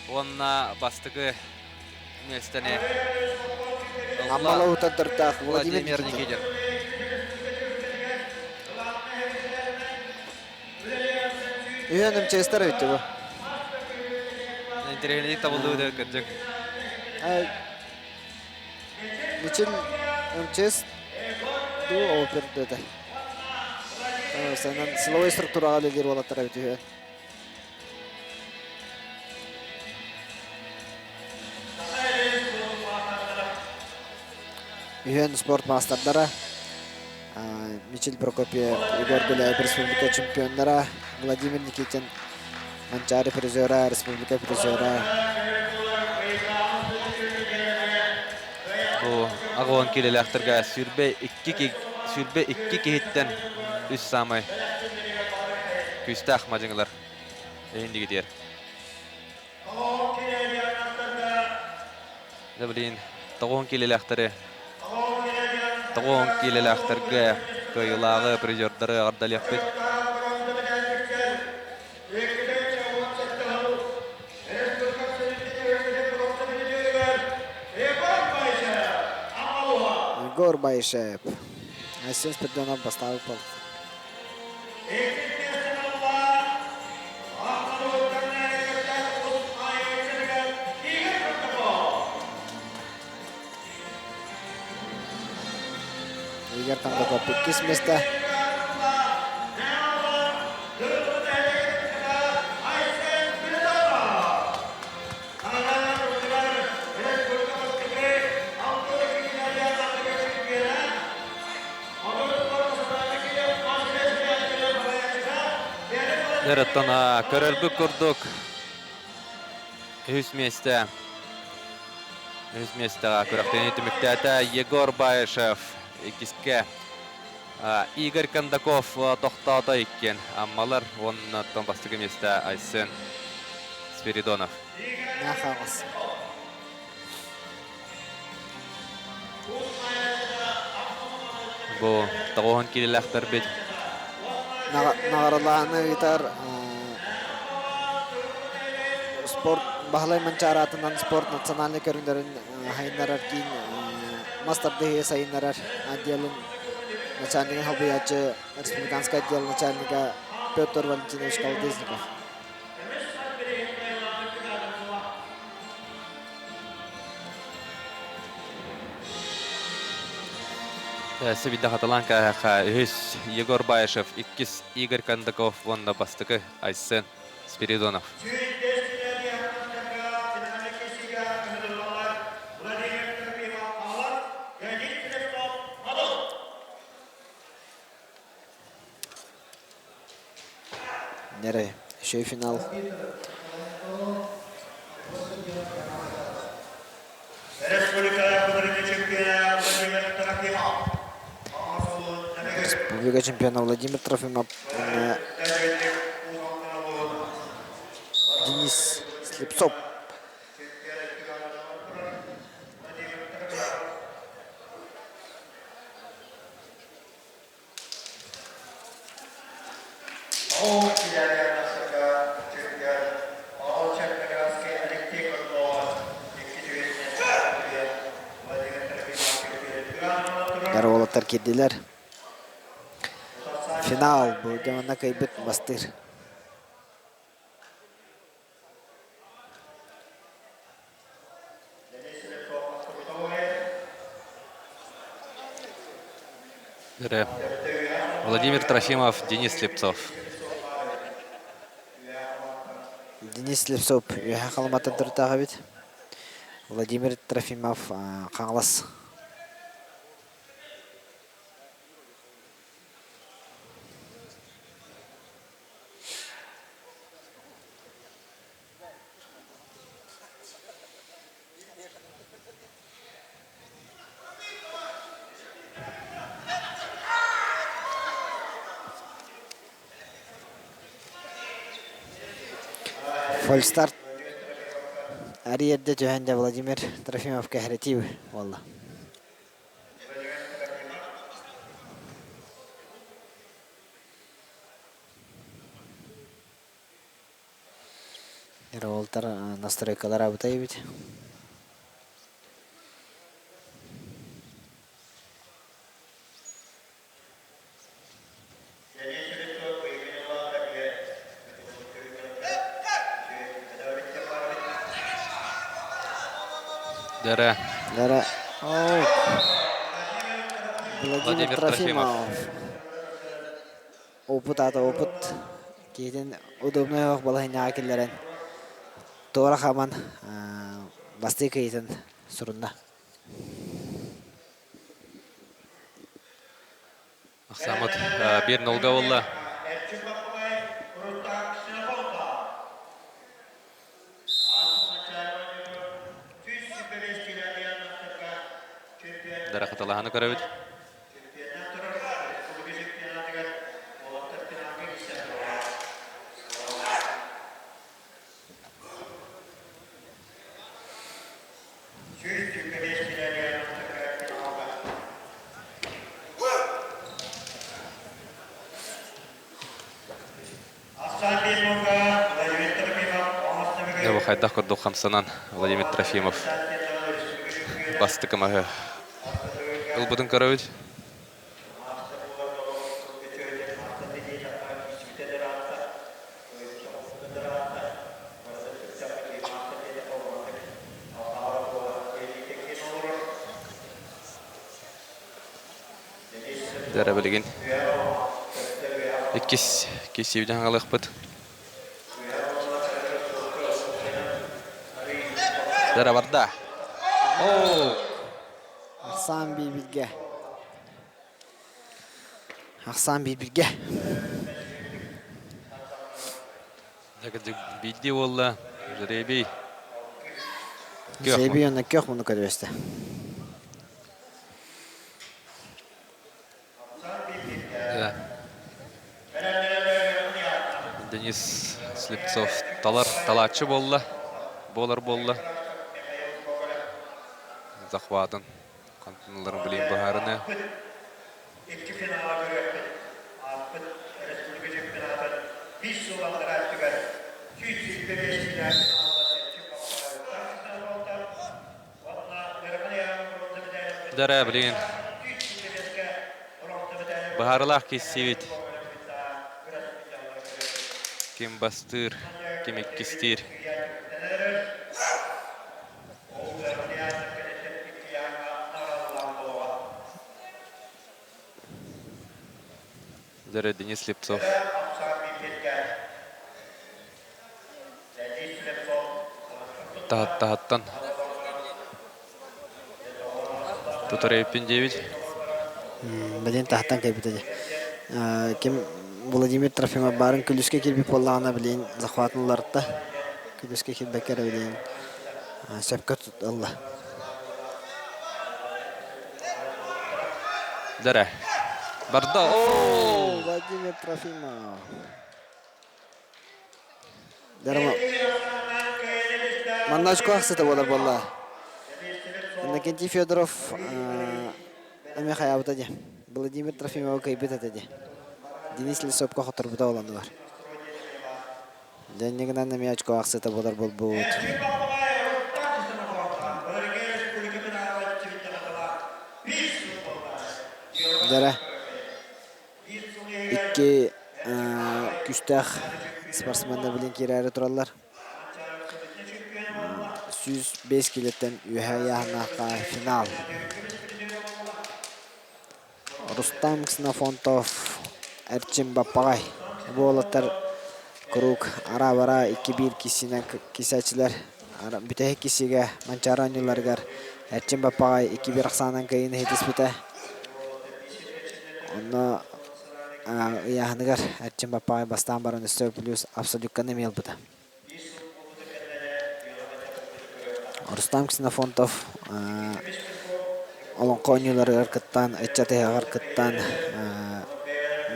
уонна бастакы миэстэни
ылла Владимир
Владимир Никитин.
Үһүөн МЧСтар эбит бу.
Интэриэһинэй табыллыы да кырдьык.
Мичил МЧС дуу опер дэтэ. Санан силовой структураҕа үлэлиир уолаттар эбит үһүөн. Үһүөн спорт маастардара Мичил Прокопьев, Егор Гуляев республика чемпионнара, Владимир Никитин Манчаары призера, республика призера.
Бу аҕыон киилэлээхтэргэ 22 киһиттэн үс саамай күүстээх мадьыҥылар иһин дигитиэр. Дьэ билигин 90 киилэлээхтэри 90 киилэлээхтэргэ кыайыылааҕы призердары эҕэрдэлиэхпит.
Егор Байшев. Айсен Спиридонов бастаабыт буолла. Игорь Кондаков иккис место.
Оттон көрөрбүт курдук үһүс миэстэ үһүс миэстэҕэ күрэхтэһиини түмүктээтэ Егор Баишев иккискэ Игорь Кондаков тохтоото иккиэн Аммалар уонна оттон бастакы миэстэ Айсен Спиридонов.
Нахаҕас.
Бу тоҕуһун киилэлээхтэрбит.
Наҕаралааны ыытар спорт Баһылай Манчаары аатынан спорт национальнай көрүҥнэрин сайыннарар киин мас тардыһыы сайыннарар отделын начальнигын солбуйааччы республиканскай отдел начальнига Петр Валентинович Колодезников.
Сибидде хатылаан кээһэххэ үһүс Егор Баишев, иккис Игорь Кондаков уонна бастакы Айсен Спиридонов.
Нерэ, еще и финал. Республика чемпиона Владимир Трофимов Денис Слепцов. Уолаттар киирдилэр. Финал бу дьэ кыайбыт бастыыр.
Владимир Трофимов, Денис Слепцов.
Денис Слепцов үөһэ Халыматтан төрүттээх эбит. Владимир Трофимов Хаҥалас. Фальстарт арый эрдэ түһэн дьэ Владимир Трофимов кэһэрэтии буолла. Уолтар настройкалар абытай эбит.
Дэрэ.
Дэрэ. Владимир
Владимир
Трофимов.
Трофимов.
Опыт аата опыт. Киһитин удобнай оһох балаһыанньаҕа киллэрэн туора хааман бастыы кыйытын сурунна.
Ахсааммыт биир нолга буолла. Дарахаталаһаны көрөбүт. Дьэ, хайдах курдук хамсанан Владимир Трофимов бастакы маһы ылбытын көрөбүт. Дьэ, билигин иккис киирсиибитин хаҥалыахпыт. Дьэ, барда. Оо!
Ахсаан биибилгэ. Ахсаан биирбиргэ.
Биирдии буолла. Жребий.
Жребий онно көх муну көрүөстэ.
Денис Слепцов талар талааччы буолла. Буолар буолла. Захватын. Хантан билин быһаарыны.
Икки финала көрүөхпүт. Ааспыт республика чемпионатын 5 сыл андарааччыгар 125
Дара билигин быһаарылаах киссибит. Ким бастыыр, ким иккистиир. Дьэ, Денис Слепцов. Таһаттан тутар эбиппин диэбит.
Билин таһаттан кэлбитэ дии. Ким Владимир Трофимов баарын күлүскэ киирбит буоллаҕына билин захватын уларытта. Күлүскэ киирбэккэ эрэ билин сөпкө ылла.
Дэрэ. Барда.
О, Владимир Трофимов. Дэрэ Манна очко ахсыта буолар буолла. Иннокентий Федоров эмиэ хайаабыта дии. Владимир Трофимовы кыайбыт этэ дии. Денис Лисовка хоторбута олоннулар. Дьэ иннигинэн эмиэ очко ахсыта буолар буолбут. Дьэрэ икки күүстээх спортсменнар билин киирээри тураллар. 105 килоттан үөһэ ыйааһыннаахха финал. Рустам Ксенофонтов, Эрчим Баппаҕай. Бу уолаттар куруук араа-бараа 2-1 киссинэн кисээччилэр. Бүтэһик киссигэ Манчаары оонньууларыгар Эрчим Баппаҕай 2-1 ахсаанынан кыайыыны ситиспитэ. Онно ыйааһыныгар Эрчим Баппаҕай бастаан баран өссө плюс абсолютканы эмиэ ылбыта. Рустам Ксенофонтов олоҥхо оонньууларыгар кыттан, ыччат ыһыаҕар кыттан,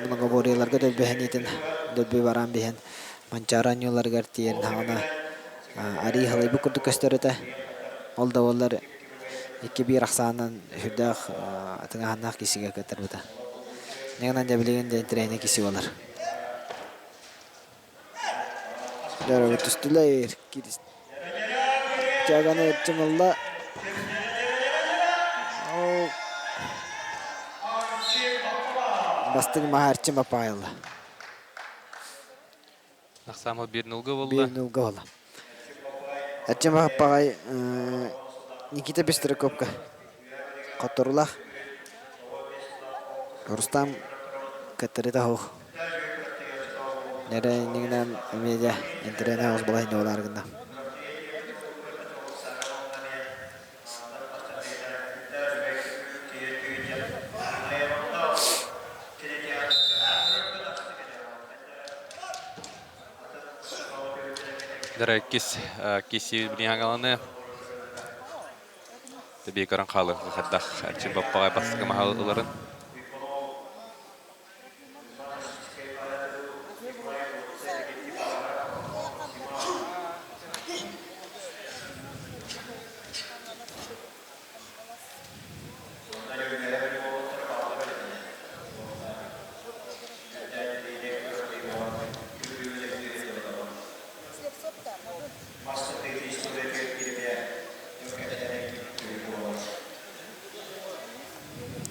многоборьеларга дөлбөһүниитин дөлбү бараан биһэн Манчаары оонньууларыгар тиийэн хаҕына Арыый халыйбыт курдук көстөр этэ. Ол да буоллар 2-1 ахсаанынан сүрдээх тыҥааһыннаах киисигэ кыттарбыта. Ньыгынан дьэ билигин да интэриэһинэй киси буолар. Дөрөбүт түстүлэр. Тяганы эрчим ылла. Бастыҥ маһа Эрчим Апаайылла.
Ахсаамал биир нулга буолла.
Биир нулга буолла. Эрчим Аппаҕай Никита Бестряковка хотторулаах. Рустам кытарыта суох. Нэрэ иннигинэн эмиэ интэриэһинэй оҕус балаһыанньа буолаары гынна.
Дара иккис киси билиһаҥаланы Тэбии көрөн хаалыахха хайдах Эрчим Баппаҕай бастакы маһа ыларын.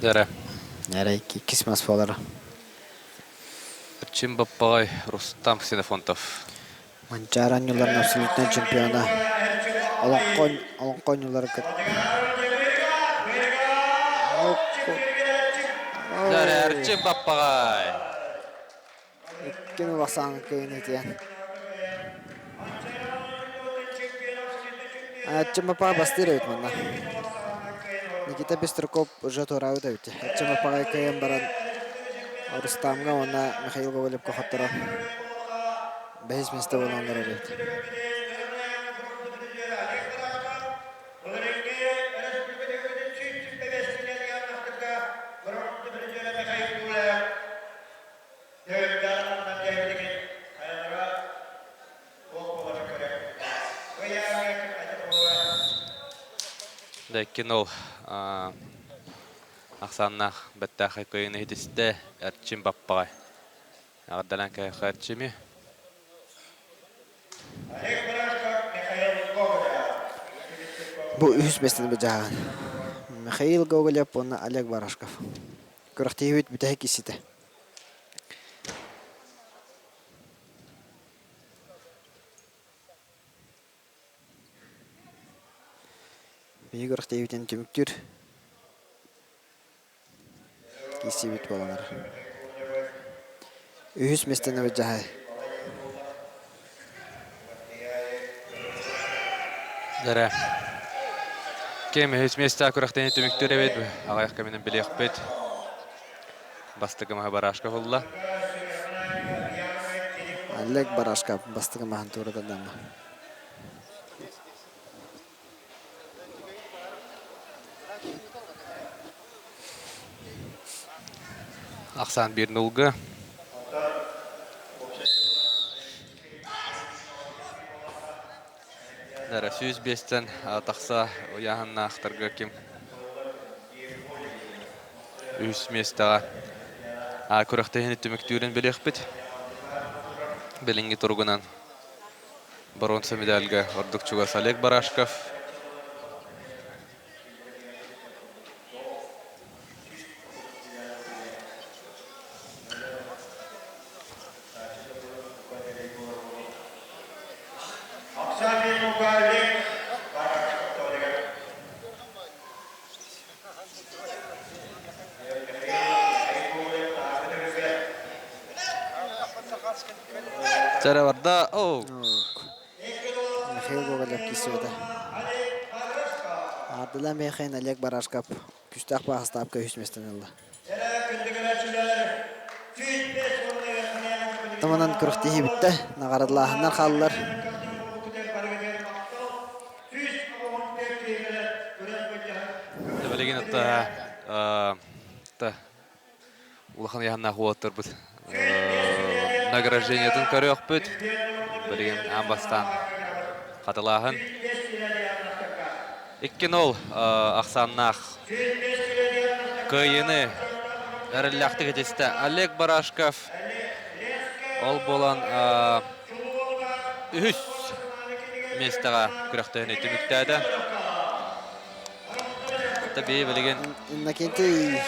Дэрэ.
Эрэ иккис мас буолар.
Эрчим Баппаҕай Рустам Ксенофонтов.
Манчаары оонньууларын абсолютнай чемпиона. Олоҥхо олоҥхо оонньуулары
Дэрэ Эрчим Баппаҕай.
Иккин улахан кыйын итиэн. Чымапа бастыыр эбит манна. Никита Пестряков уже туораабыт эбит. Чымапаҕа кыайан баран Рустамҥа уонна Михаил Гоголевка хотторон бэһис миэстэ буолан олорор эбит.
Иккин ол ахсааннаах бэттээхэй кыайыыны иһитистэ Эрчим Баппаҕай. Эҕэрдэлээн кэһиэххэ Эрчими.
Бу үһүс миэстэни быдьааһын. Михаил Гоголев уонна Олег Барашков. Күрэхтэһиибит бүтэһик иситэ. Биһиги күрэхтэһиибитин түмүктүүр киирсиибит буолан эрэр. Үһүс миэстэни былдьаһай.
Дэрэ. Ким үһүс миэстэ күрэхтэһиини түмүктүүр эбит. Аҕыйах кэминэн билиэхпит. Бастакы маһы Барашков ылла.
Олег Барашков бастакы маһын туора тарданна.
Ахсаан биир нулга. Дара 105-тен тахса ыйааһыннаахтарга ким үс миэстэҕэ күрэхтэһиини түмүктүүрүн билиэхпит. Билиҥҥи туругунан боруонса медальга ордук чугас Олег Барашков. Чара барда. Оу.
Михаил Гоголев киирсибэтэ. Ардыла Михаил Олег Барашков күстээх баһастаапка үһүс миэстэни ылла. Туманан күрэхтэһии бүттэ. Наҕараадалааһыннар хааллылар.
Билигин та улахан ыйаһыннаах уолаттарбыт награждениетын көрүөхпүт. Билигин аан бастаан. Хатылааһын 2-0 ахсааннаах кыайыыны эрэллээхтик этистэ Олег Барашков. Ол буолан үһүс миэстэҕэ күрэхтэһиини түмүктээтэ. Таби билигин
Иннокентий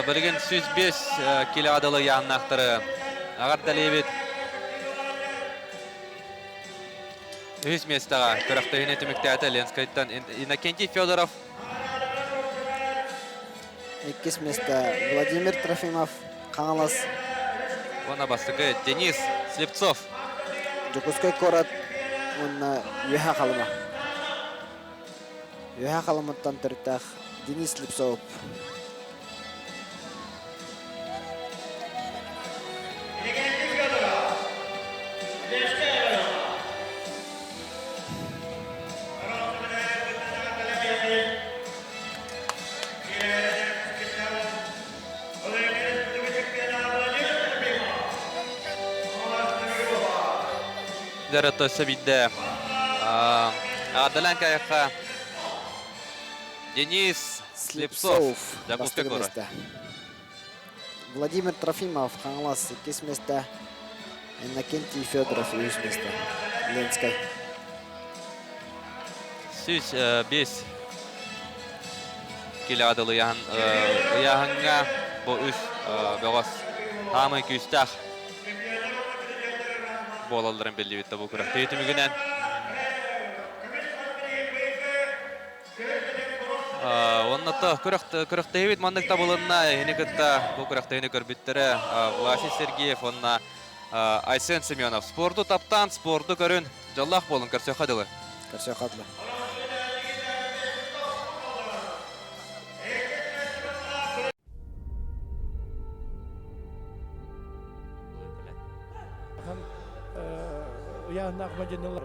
Билигин 105 килоға дылы яаннаахтары аҕардалиибит. Үһүс миэстэҕэ күрэхтэһиини түмүктээтэ Ленскайтан Иннокентий Федоров.
Иккис миэстэ Владимир Трофимов, Хаҥалас.
Уонна бастакы Денис Слепцов.
Дьокуускай куорат уонна Үөһээ Халыма. Үөһээ Халыматтан төрүттээх Денис Слепцов.
Дәрі сөбүйдэ. Аҕардалаан кайыққа Денис Слепцов. Дьокуускай куорат.
Владимир Трофимов, Хаҥалас, иккис миэстэ. Иннокентий Федоров, үһүс миэстэ. Ленскэй.
105 килоға дылы ыйааһыҥҥа бу үс бөҕөс хаамай күүстээх буолалларын биллибит бу күрэхтэһии түмүгүнэн. Онно күрэхтэһиибит маннык табылынна, эһини кытта бу күрэхтэһиини көрбүттэрэ Власий Сергеев уонна Айсен Семенов. Спорду таптаан, спорду көрүн, дьоллоох буолун, көрсүөххэ дылы.
Көрсүөххэ дылы.
Ыйааһыннаах мадьынылар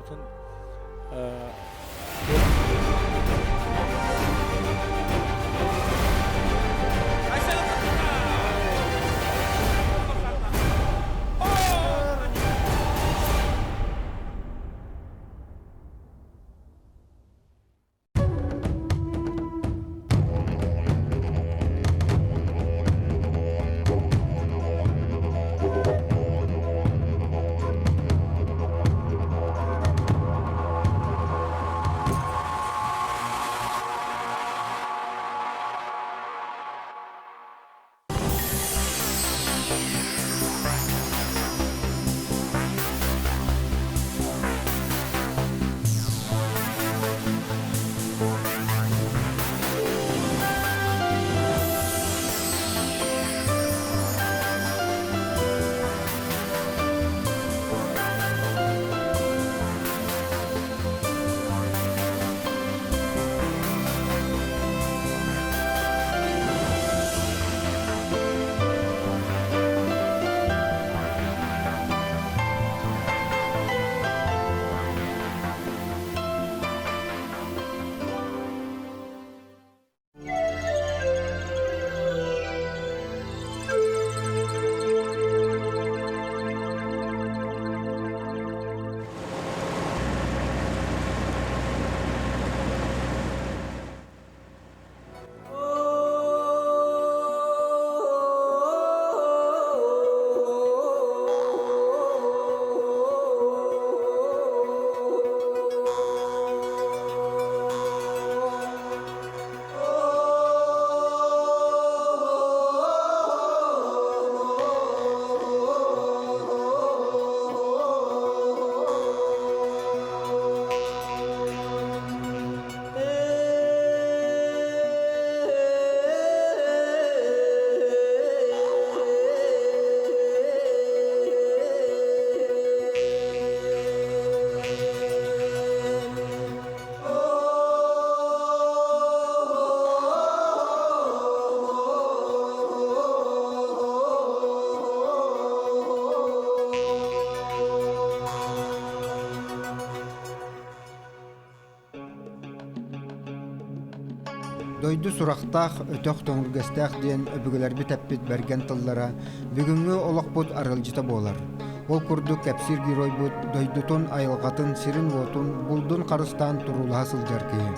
Дойду сурахтаах, өтөх төҥүргэстээх диэн өбүгэлэрбит эппит бэргэн тыллара бүгүҥҥү олохпут арылдьыта буолар. Ол курдук кэпсиир геройбут дойдутун, айылҕатын, сирин-уотун, булдун харыстаан туруулаһа сылдьар киһи.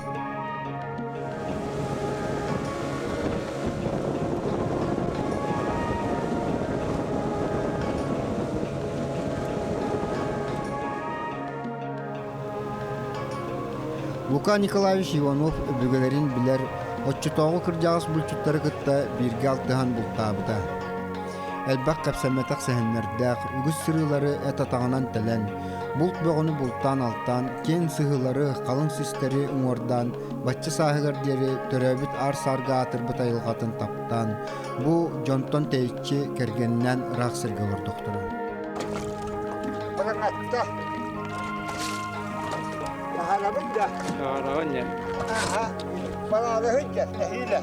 Лука Николаевич Иванов өбүгэлэрин билэр, оччотооҕу кырдьаҕас булчуттары кытта бииргэ алтыһан бултаабыта. Элбэх кэпсэммэтэх сэһэннэрдээх, үгүс сырыылары эт атаҕынан тэлэн, булт бөҕөнү бултаан-алтаан, киэҥ сыһыылары, халыҥ систэри уҥуордаан, бачча сааһыгар диэри төрөөбүт аар-саарга аатырбыт айылҕатын таптаан, бу дьонтон тэйиччи кэргэнинээн ыраах сиргэ олордохторо.
Быраңатта. Таһаарабын да.
Таһаараҕын дьэ.
Аха. Бараалыһын дьэ, нэһиилэ.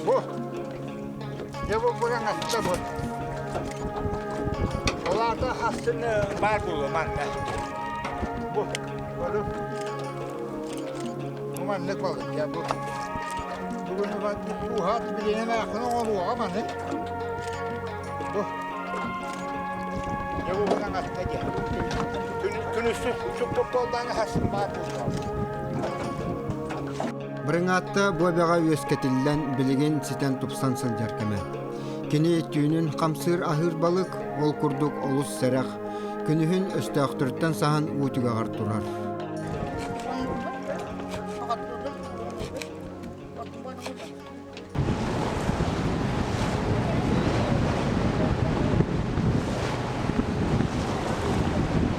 Бу. Дьэ бу быраңатта бу. Ол аата хастын баар буолуо манна. Бу. Бу. Бу маннык балык дьэ бу. Бүгүн уһаат билиэнэ маахын оҥоруоҕа маны. Бу. Дьэ бу быраңатта дьэ. Күнүсү суппуттуоллааны хастын баар буолуоҕа.
Бырыҥаатта бу эбэҕэ үөскэтиллэн билигин ситэн тупсан сылдьар кэмэ. Кини түүнүн хамсыыр аһыыр балык, ол курдук олус сэрэх, күнүһүн өстөөхтөрүттэн саһан уу түгэҕэр турар.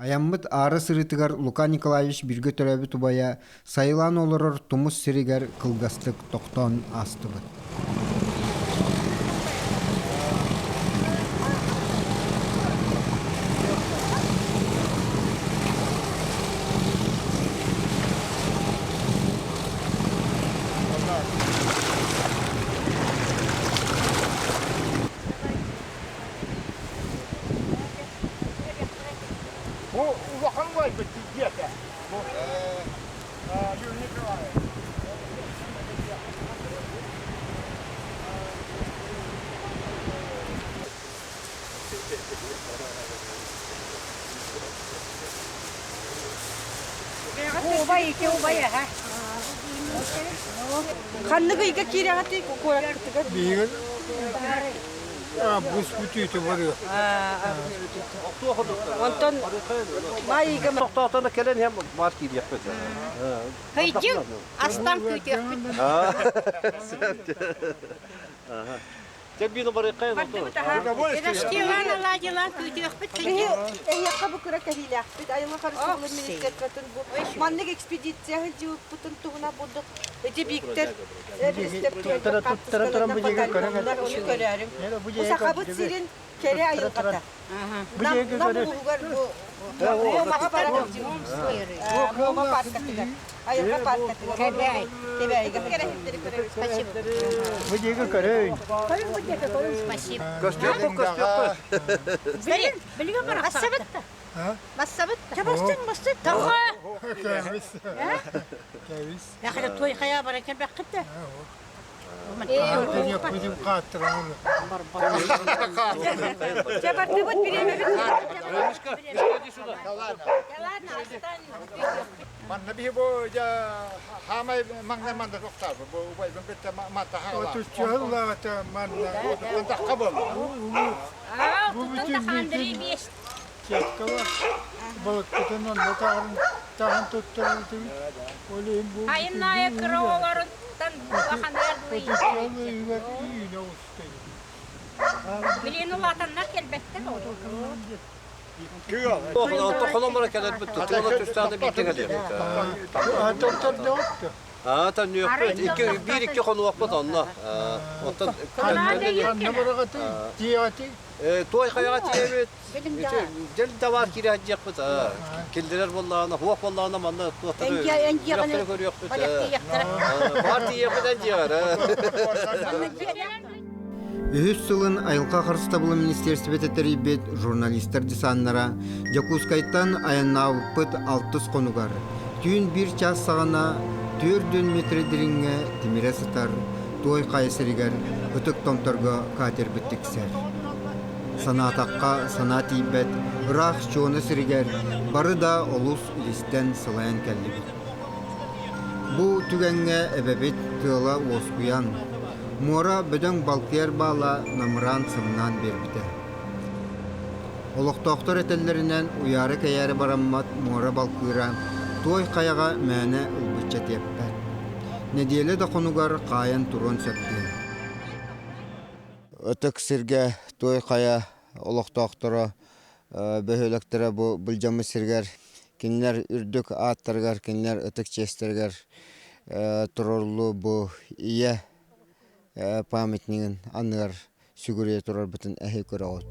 Айаммыт аара сырыытыгар Лука Николаевич бииргэ төрөөбүт убайа сайылаан олорор тумус сиригэр кылгастык тохтоон аастыбыт.
Бу улахан убайбыт диэтэ. Бу Юрий Николаевич.
Убай ити убай аха. Ханнык ыйга киирэҕитий куораккытыгар?
Биһиги бус бүтүүтэ барыа.
Онтон маай ыйга
Тохтоотоно кэлэн иһэн маар киириэхпит.
Хыйдьыҥ, астан күүтүөхпүт. Эһиэхэ бу кыра кэһиилээхпит. Айылҕа харыстабылын министерствотын бу маннык экспедиция сылдьыбыппытын туһунан бурдук ити бииктэр көрөөрүм. Бу Сахабыт сирин кэрэ айылҕата. Нам улууһугар бу Муомаҕа баран Муома пааркатыгар айылҕа пааркатыгар Кэбээйи Кэбээйигэ кэрэһиттэри көрөбүт. Спасибо.
Бу диэки көрөйүн.
Көрүҥ бу диэки көрүҥ. Спасибо.
Көстүөхпүт, көстүөхпүт.
Билигин, билигин барахсабыт. Бассабыт. Чабастын, бассыт. Тоҕо?
Кэбис. Кэбис.
Яхада той хая бара кэлбэххит да. Чабардыбыт бириэмэбит.
Манна биһи бу хаамай маҥнай манна тохтаабы бу убайбын кытта манта хаалаа. Отуччаллаата манна тахха буолла.
Бу бүтүн бүтүн
сеткалар балыкпытын онно таҕын таҕын туттарбытыбыт. Ол иһин бу
Айыннаайа кыра оҕолоруттан улаханыгар
Отуччалла үгэр үүнэ оҕуста.
Билигин улаатаннар кэлбэттэр
Холомора кэлэрбит тула түстааны биирдэ кэлиэхпит.
Тохтордоҕут
Аа, төннүөхпүт. Икки биир икки хонуохпут онно. Оттон Туой хайаҕа тиийэбит. Дьэл да баар киирээдьиэхпит. Киллэрэр буоллаҕына, хуох буоллаҕына манна туохтары үрэхтэри көрүөхпүт. Баар тиийиэхпит эн дьиэҕэр.
Үһүс сылын Айылҕа харыстабылын министиэристибэтэ тэрийбит журналистар десаннара Дьокуускайтан айаннаабыппыт алтыс хонугар. Түүн биир чаас саҕана 4 метр дириҥҥэ тимирэ сытар Туой Хайа сиригэр Ытык Томторго катербыт тиксэр. Санаатахха санаа тиийбэт ыраах Чуона сиригэр бары да олус илистэн сылайан кэллибит. Бу түгэҥҥэ эбэбит тыала уоскуйан, муора бөдөҥ балкыйар баала намыраан-сымнаан биэрбитэ. Олохтоохтор этэллэринэн, уйаары-кэйээри бараммат муора балкыыра Туой Хайаҕа мээнэ ылбычча тиэппэт. Нэдиэлэ да хонугар хаайан туруон сөп диэн. Ытык сиргэ Туой Хайа олохтоохторо бөһүөлэктэрэ бу былдьаммыт сиригэр кинилэр үрдүк ааттарыгар, кинилэр ытык чиэстэригэр туруоруллуу бу ийэ памятнигын анныгар сүгүрүйэ турарбытын эһи көрөҕүт.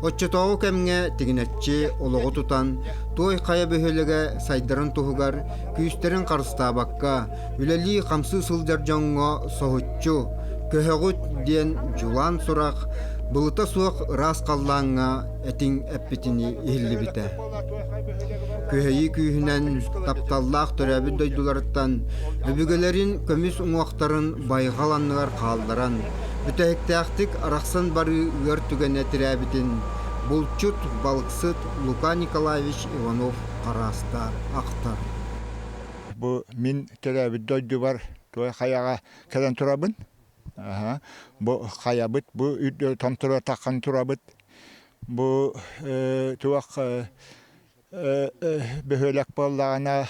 Оччотооҕу кэмҥэ тигинэччи олоҕу тутан, Туой Хайа бөһүөлэгэ сайдарын туһугар күүстэрин харыстаабакка, үлэлии-хамсыы сылдьар дьоҥҥо соһуччу «Көһөҕүт» диэн дьулаан сурах былыта суох ыраас халлааҥҥа этиҥ эппитинии иһиллибитэ. Күһэйии күүһүнэн тапталлаах төрөөбүт дойдуларыттан өбүгэлэрин көмүс уҥуохтарын байҕал анныгар хаалларан, бүтэһиктээхтик арахсан барыы ыар түгэнэ тирээбитин булчут, балыксыт Лука Николаевич Иванов харааста ахтар.
Бу мин төрөөбүт дойдубар Туой Хайаҕа кэлэн турабын. Бу хайабыт, бу томторо таххан турабыт. Бу туох бөһүөлэк буоллаҕына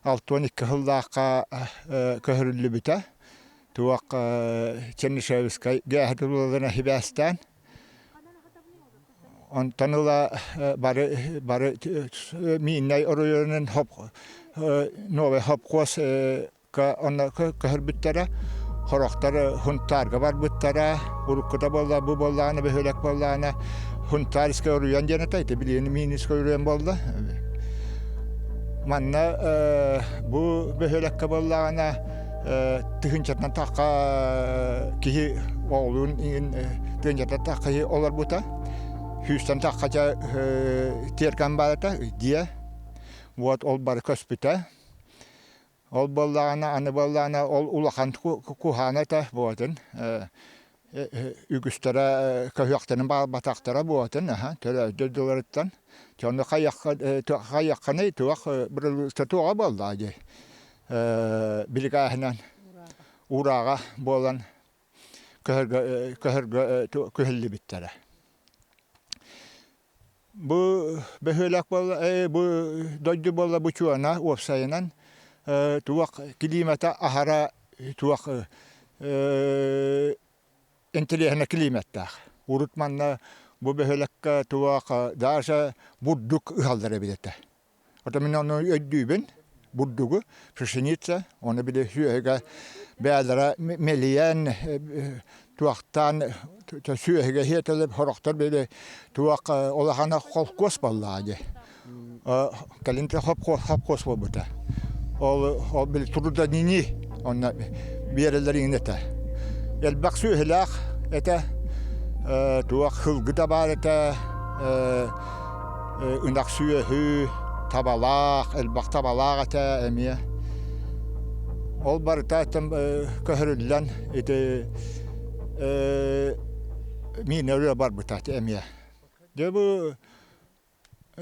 62 сыллаахха көһөрүллүбүтэ. Туох Чернышевскай гээһэ тулаларына сибээстээн. Онтон ыла бары бары Мииннэй оройуонун новый хопхуос онно көһөрбүттэрэ. Сорохтор Хунтаарга барбыттара. Уруккута буолла, бу буоллаҕына бөһүөлэк буоллаҕына Хунтаарскай оруйуон диэн этэ, ити билигин Минскэй оруйуон буолла. Манна бу бөһүөлэккэ буоллаҕына тыһыынчаттан тахха киһи оҕолуун иҥин тыһыынчаттан тахха киһи олорбута. Сүүстэн таххача тиэргэн баар этэ, дьиэ. Вот ол бары көспүтэ. Ол буоллаҕына, аны буоллаҕына ол улахан куһаана этэ буотун. Үгүстэрэ көһүөхтэрин баҕарбатахтара буотун, төрөөбүт дойдуларыттан. Дьону хайыахханый туох туоҕа буоллаҕа дии. Биликааһынан уурааҕа буолан көһөргө көһөргө күһэллибиттэрэ. Бу бөһүөлэк буолла, бу дойду буолла бу чуона уопсайынан туох килиимэтэ аһара туох интеллиэһинэ килиимэттээх. Урут манна бу бөһүөлэккэ туох даже бурдук ыһаллар эбит этэ. Ото мин ону өйдүүбүн, бурдугу, пшеница, ону били сүөһүгэ бэйэлэрэ мэлийэн, туохтаан сүөһүгэ сиэтэлэр, сорохтор били туох улахана холкуос буоллаҕа дии. Кэлин хопхуос буолбута. Ол ол били трудоднини онно биэрэллэр иҥин этэ. Элбэх сүөһүлээх этэ, туох сылгы да баар этэ, ынах сүөһү, табалаах, элбэх табалаах этэ эмиэ. Ол барыта көһөрүллэн ити миинэ ырыа барбыта эмиэ. Дьэ бу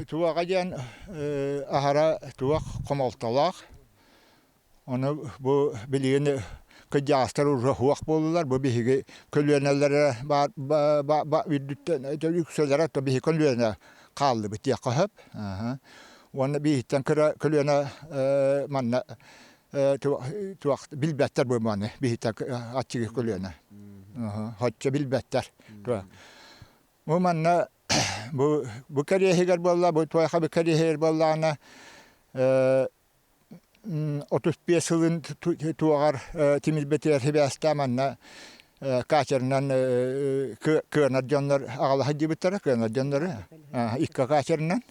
туоҕа диэн аһара туох хомолтолоох. Ону бу билигин кырдьаҕастар уже суох буоллулар. Бу биһиги көлүөнэлэрэ баар үрдүттэн үксэлэрэ то биһи көлүөнэ хааллыбыт диэххэ сөп. Уонна биһиттэн кыра көлүөнэ манна туох билбэттэр бу маны биһиттэн аччыгый көлүөнэ. Хоччо билбэттэр. Бу манна бу бу кэриэһигэр буолла, бу туойха бу кэриэһигэр буоллаҕына 35 сылын туоҕар тимирбитигэр сибээстээн манна катерынан кыанар дьоннор аҕала сылдьыбыттара кыанар дьоннору икки катерынан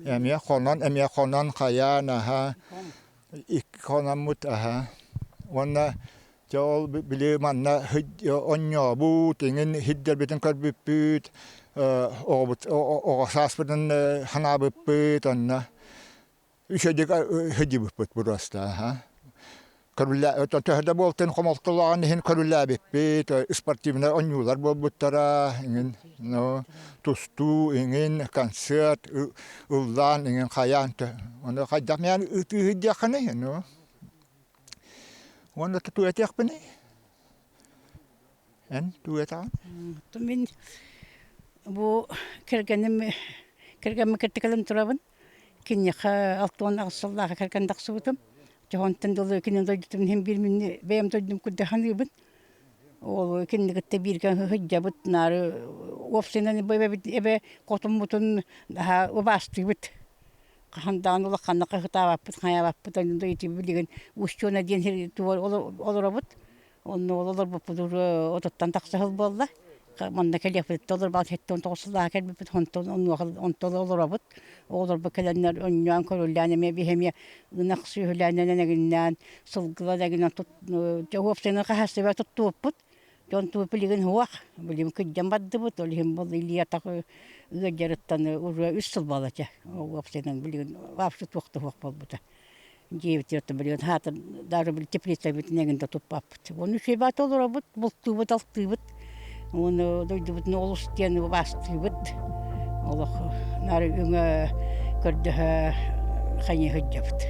эмиэ хонон эмиэ хонон хайаан аһа икки хономмут аһа уонна дьэ ол били манна онньообут иҥин сирдэрбитин көрбүппүт оҕобут оҕо сааспытын санаабыппыт онно. Үчүгэйдик сылдьыбыппыт просто. Төһө да буолтун хомолтолооҕун иһин көрүлээбиппит, спортивнай оонньуулар буолбуттара, иҥин, ну, тустуу, иҥин, концерт, ыллаан, иҥин хайаан, ону хайдах мээн ытыы сылдьыаххыный, ну. Уонна тутуу этиэхпиний? Эн туу этэҕин?
Мин бу кэргэним кэргэммин кытта кэлэн турабын. Киниэхэ 68 сыллаах кэргэн тахсыбытым. Дьоһунтан дылы кини дойдутун иһин биир мин бэйэм дойдум курдук саныыбын. Ол кинини кытта бииргэ сылдьабыт, наары уопсайынан эбэ хотуммутун наһаа убаастыыбыт. Хаһан даҕаны улаханнык хаһытаабаппыт, хайаабаппыт, онно ити билигин Устьона диэн сир олоробут. Онно ол олорбуппут отуттан тахса сыл буолла. Манна кэлиэхпит олорбут 79 сыллааҕы кэлбиппит онтон онуоха онтон олоробут. Оҕолорбут кэлэннэр онньоон көрүллээн эмиэ биһи эмиэ ынах сүөһүлээнэн эгиннээн сылгылар эгинэн уопсайынан хаһаайыстыба туттубуппут. Дьон туу билигин суох. Билигин кырдьан бардыбыт. Ол иһин был илии-атах ыалдьарыттан уже үс сыл буолла этэ. Уопсайынан билигин вообще туох да суох буолбута. Дьиэбитигэр билигин хаатыр даже били теплицабытын эҥин да туппаппыт. Ону үчүгэй олоробут, бултуубут, алтыыбыт. Уонна дойдубутун олус диэн убаастыыбыт. Олох наар өҥө көрдөһө хайыы сылдьабыт.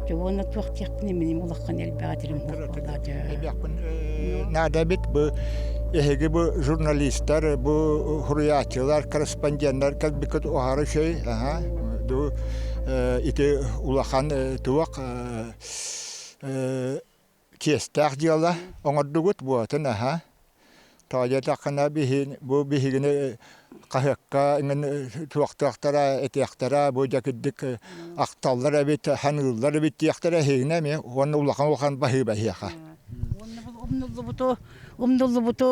Дьэ уонна туох диэхпиний миним улахан элбэҕи этэрим
Элбэхпин наада эбит бу эһиги бу журналистар, бу суруйааччылар, корреспонденнар кэлбиккит уһары үчүгэй аха ду ити улахан туох чиэстээх дьыала оҥордугут буотун аха тоойотаххына биһин бу биһигини хаһыакка иҥин туохтуохтара этиэхтэрэ бу дьэ кырдьык ахталлар эбит ханыыллар эбит диэхтэрэ эһигинэ эмиэ уонна улахан улахан баһыыба эһиэхэ
Умнуллубуту умнуллубуту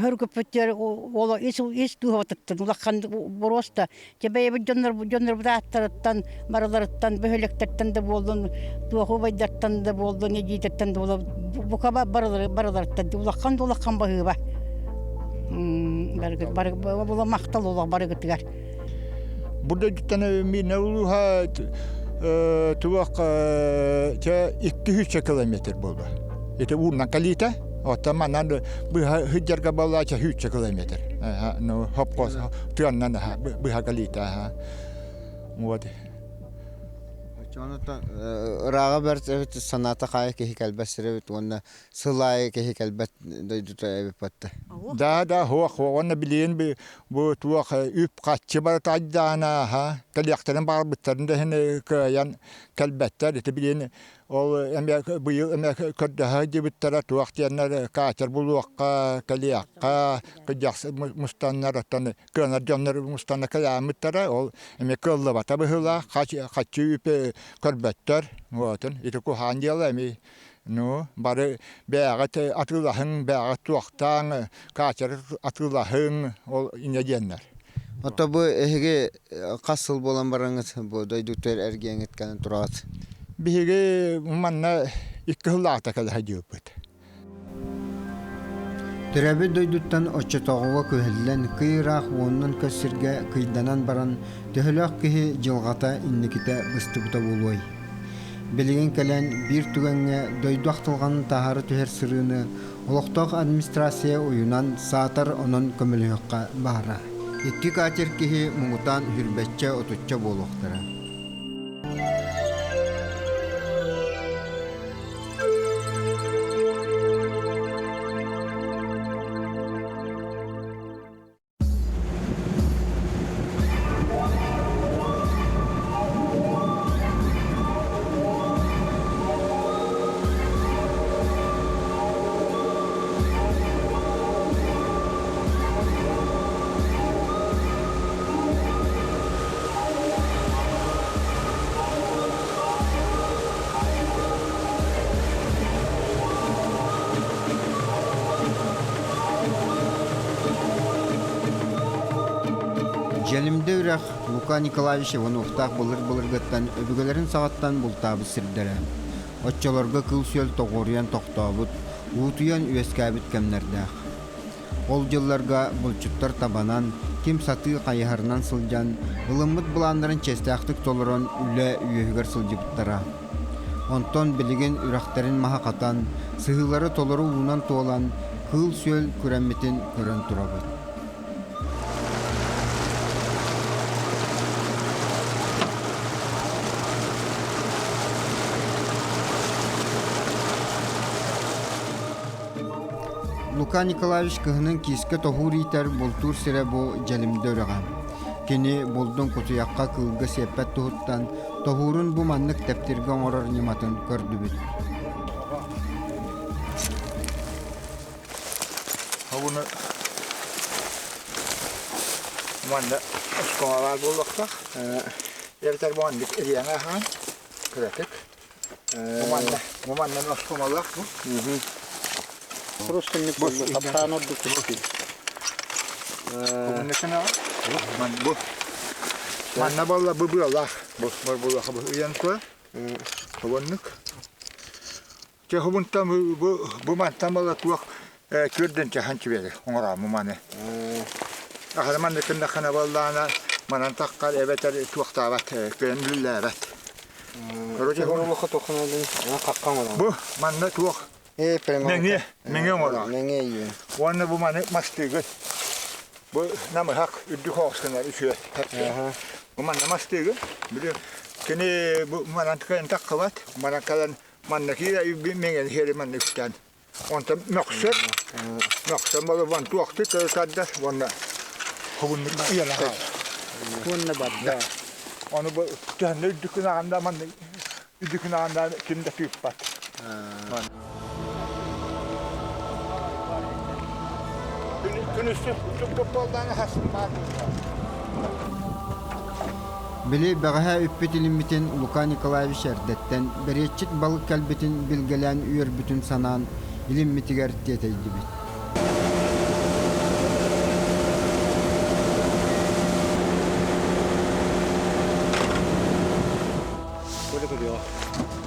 хөргүппүттэр оло ис ис дууһабытыттан улахан боруоста Дьэ бэйэбит дьоннорбут ааттарыттан, барыларыттан, бөһүөлэктэртэн да буоллун, туох убайдартан да буоллун, эдьиийдэртэн да буоллун, бука барыларыттан улахан да улахан баһыыба. Бары махтал олох барыгытыгар.
Бу дойдуттан миинэ улууһа туох чэ 200 километр буолла. Ити ууннан калита, оттон манан быһа сылдьарга буолла 100 километр. Ну, хопкос тыаннан быһа калита. Вот.
Оччоҕуна ырааҕа бэрт эбит санаата хаайа киһи кэлбэт сирэ эбит уонна сыл аайы киһи кэлбэт дойдута эбит батта.
Да, да, хуох, уонна билигин бу туох үп-харчы барыта айдаана, аха, кэлиэхтэрин баҕарбыттарын да иһин кыайан кэлбэттэр. Ити билигин Ол эмиэ быйыл эмиэ көрдөһө сылдьыбыттара туох диэннэр катер булуохха, кэлиэххэ, кыдьахсы мустаннар, оттон кыанар дьоннор мустанна кэлээммиттэрэ, ол эмиэ кыаллыбата быһыылаах, хаччы үп көрбөттөр, уотун ити куһаан дьыала эмиэ ну бары бэйэҕит атыылаһыҥ, бэйэҕит туохтааҥ, катер атыылаһыҥ, ол инньэ диэннэр.
Ото бу эһиги хас сыл буолан бараҥҥыт бу дойдутугар эргиэҥҥит кэлэн тураҕыт?
Биһиги манна икки сыллааҕыта кэлэ сылдьыбыппыт.
Төрөөбүт дойдуттан оччотооҕуга күһэллэн, кый ыраах уонунан көс сиргэ кыйданан баран, төһөлөөх киһи дьылҕата инникитэ быстыбыта буолуой? Билигин кэлэн биир түгэҥҥэ дойду ахтылҕанын таһаара түһэр сырыыны олохтоох администрация уйунан саатар онон көмөлөһүөххэ баара. Икки катер киһи муҥутаан сүүрбэччэ-отучча буолуохтара. Дьэлимдэ үрэх Лука Николаевич Ивановтаах былыр-былыргыттан өбүгэлэрин саҕаттан бултаабыт сирдэрэ. Оччолорго кыл-сүөл тоҕуоруйан тохтообут, уутуйан үөскээбит кэмнэрдээх. Ол дьылларга булчуттар табанан, ким сатыы хайыһарынан сылдьан, ылыммыт былааннарын чиэстээхтик толорон үлэ үөһүгэр сылдьыбыттара. Онтон билигин үрэхтэрин маһа хатан, сыһыылары толору уунан туолан, кыыл-сүөл күрэммитин көрөн турабыт. Лука Николаевич кыһынын киискэ тоһуур иитэр бултуур сирэ бу Дьэлимдэ үрэҕэ. Кини булдун кутуйахха кыылга сиэппэт туһуттан тоһуурун бу маннык тэптиргэ оҥорор ньыматын көрдүбүт.
Буну манна оскуолалар буолуохтаах. Эбэтэр бу маннык ириэҥэ аһаан кыратык. Бу манна бу манна оскуолалаах бу.
Просто не таптаан ордук
Бу манна буолла бу быалаах. Бу буоллаха бу ыйан тура. Хобоннук. Чэ хобунтан бу бу мантан буолла туох күөрдэн чахан чибэри оҥорааммы маны. Ахара манна кыннаххана буоллаана манан таххар эбэтэр туохтаабат кыайан үллээбэт. Короче, бу манна туох Мэҥиэ, мэҥиэ оҥороон.
Мэҥиэ иин.
Уонна бу маны мастыыгын. Бу намыһах үрдүк оҕус гынар үчүгэй. Бу манна мастыыгын. Били кини бу манан кэлэн таххыбат. Манан кэлэн манна киирэ мэҥиэни хиэри манна үктээн. Онтон мөхсөр. Мөхсөн болу туохту көрө тардар уонна хобуннук ыйана хаалар.
Уонна барда.
Ону бу төһөннө үрдүк гынаҕында манна үрдүк гынаҕында ким да тыыппат.
Били бэҕэһээ үппүт илиммитин Лука Николаевич эрдэттэн бэриэччит балык кэлбитин билгэлээн үөрбүтүн санаан илиммитигэр тиэтэйдибит.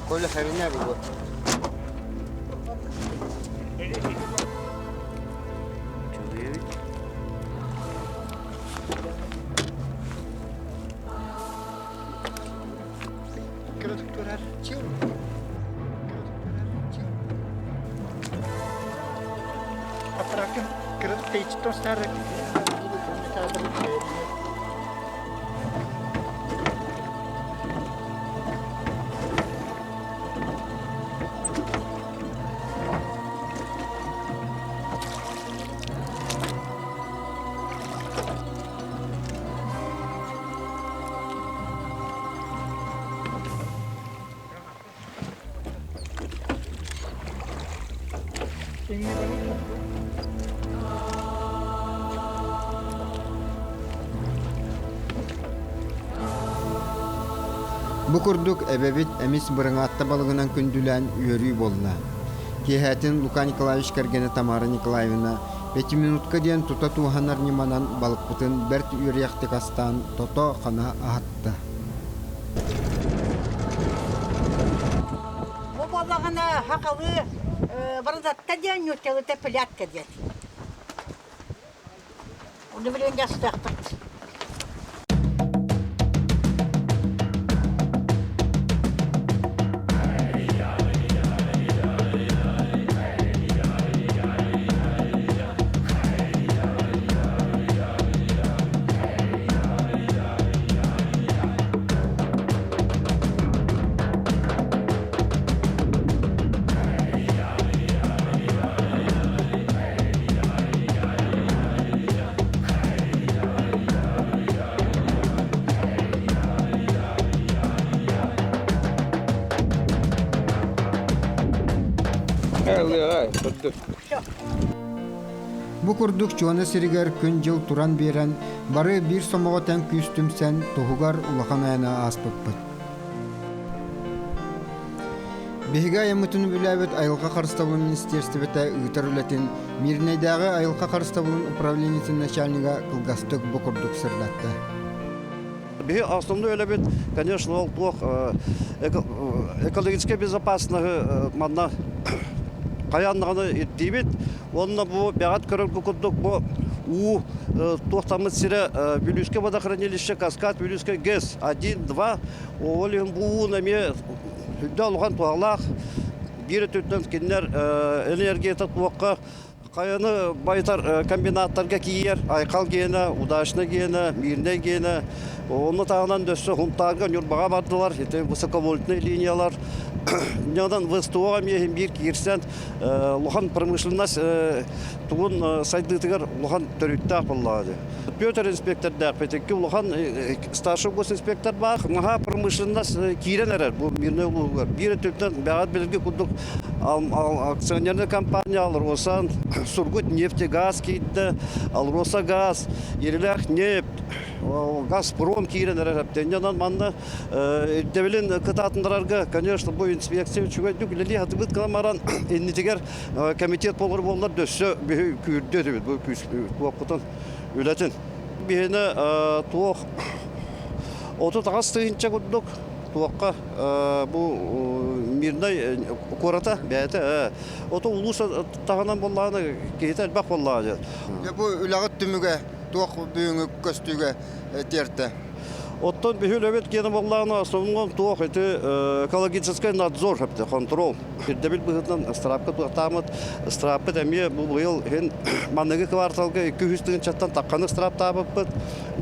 Коля херня bu. Бу курдук эбэбит эмис бырыҥаатта балыгынан күндүлээн үөрүү буолла. Киэһэтин Лука Николаевич кэргэнэ Тамара Николаевна пятиминутка диэн тута тууһанар ньыманан балыкпытын бэрт үөрүйэхтик астаан тото-хана аһатта.
Бу буоллаҕына хахалы барылатта диэн ньууччалыта пилятка диэн. Оны билигин дьастыахпыт.
Бу курдук Чуона сиригэр күн-дьыл туран биэрэн, бары биир сомоҕо тэҥ күүс түмсэн, туһугар улахан айаны ааспыппыт. Биһиги айаммытын үбүлээбит Айылҕа харыстабылын министиэристибэтэ ыытар үлэтин Мирнэйдээҕи айылҕа харыстабылын управлениетын начальнига кылгастык бу курдук сырдатта.
Биһи основной үлэбит, конечно, ол туох экологическай безопасность манна. Хайаан даҕаны ирдиибит. Уонна бу бэҕэт көрөргө курдук бу уу туохтаммыт сирэ Бүлүүскэ водохранилище, Каскад Бүлүүскэ ГЭС 1-2. Ол иһин бу ууну эмиэ сүрдээх улахан туһалаах. Биир өттүттэн кинилэр энергията туохха хайаны байытар комбинаттарга киийэр Айхал гиэнэ, Удачный гиэнэ, Мирнэй гиэнэ. Онно таһынан дөссө Хунтаарга, Ньурбаҕа бардылар. Ити высоковольтный линиялар. Ньадан ВСТО-ҕа эмиэ биир киирсэн улахан промышленность тугун сайдыытыгар улахан төрүттээх буоллаҕа дии. Петр инспектордаах икки улахан старший госинспектор баар. Наһаа промышленность киирэн эрэр бу мирный улууһугар. Биир өттүттэн бэҕэт билги курдук акционерная компания Алроса, Сургут нефтегаз киирдэ, Алроса газ, Ерилэх нефть, Газпром киирэн эрэр. Онон манна ирдэбилин кытаатыннарарга, конечно, бу инспекция үчүгэйдик үлэлии сатыыбыт гынан баран иннитигэр комитет буолар буоллар дөссө биһи күүрдүө этибит бу күүс туохпутун үлэтин. Биһиэнэ туох 38 тыһыынча курдук туохха бу мирнай куората бэйэтэ ото улуус таһынан буоллаҕына киһитэ элбэх буоллаҕа диэн.
Бу үлэҕит түмүгэ туох бүгүҥҥү көстүүгэ тиэртэ?
Оттон биһи үлэбит киэнэ буоллаҕына основном туох ити экологическай надзор контрол. Ирдэбил быһыытынан ыстыраапка туохтааммыт ыстырааппыт эмиэ бу быйыл иһин манныгы кварталга 200 тыһыынчаттан тахханы ыстырааптаабыппыт.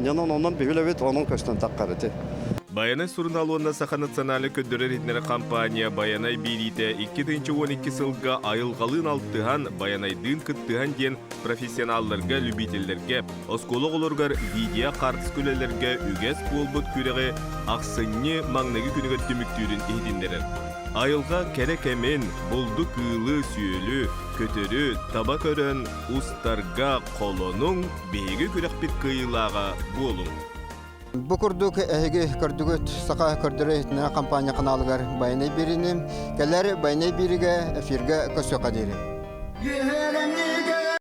Онон онон биһи үлэбит онон көстөн таххар ити.
Байанай сурунаал уонна Саха национальнай көрдөрөр-иһитиннэрэр компания Байанай биэриитэ 2012 сылга айылҕалыын алтыһан, Байанайдыын кыттыһан диэн профессионалларга, любителлэргэ, оскуола оҕолоругар видео хартыска үлэлэргэ үгэс буолбут күрэҕи ахсынньы маҥнайгы күнүгэр түмүктүүрүн иһитиннэрэр. Айылҕа кэрэ кэмин, булду кыылы, сүөлү, көтөрү таба көрөн устарга холонуҥ, биһиги күрэхпит кыайыылааҕа буолуҥ.
Бу курдук эһиги көрдүгүт Саха көрдөрөр иһитиннэрэр компания каналыгар Байанай биэриини кэлэр Байанай биэриигэ эфиргэ көрсүөххэ диэри.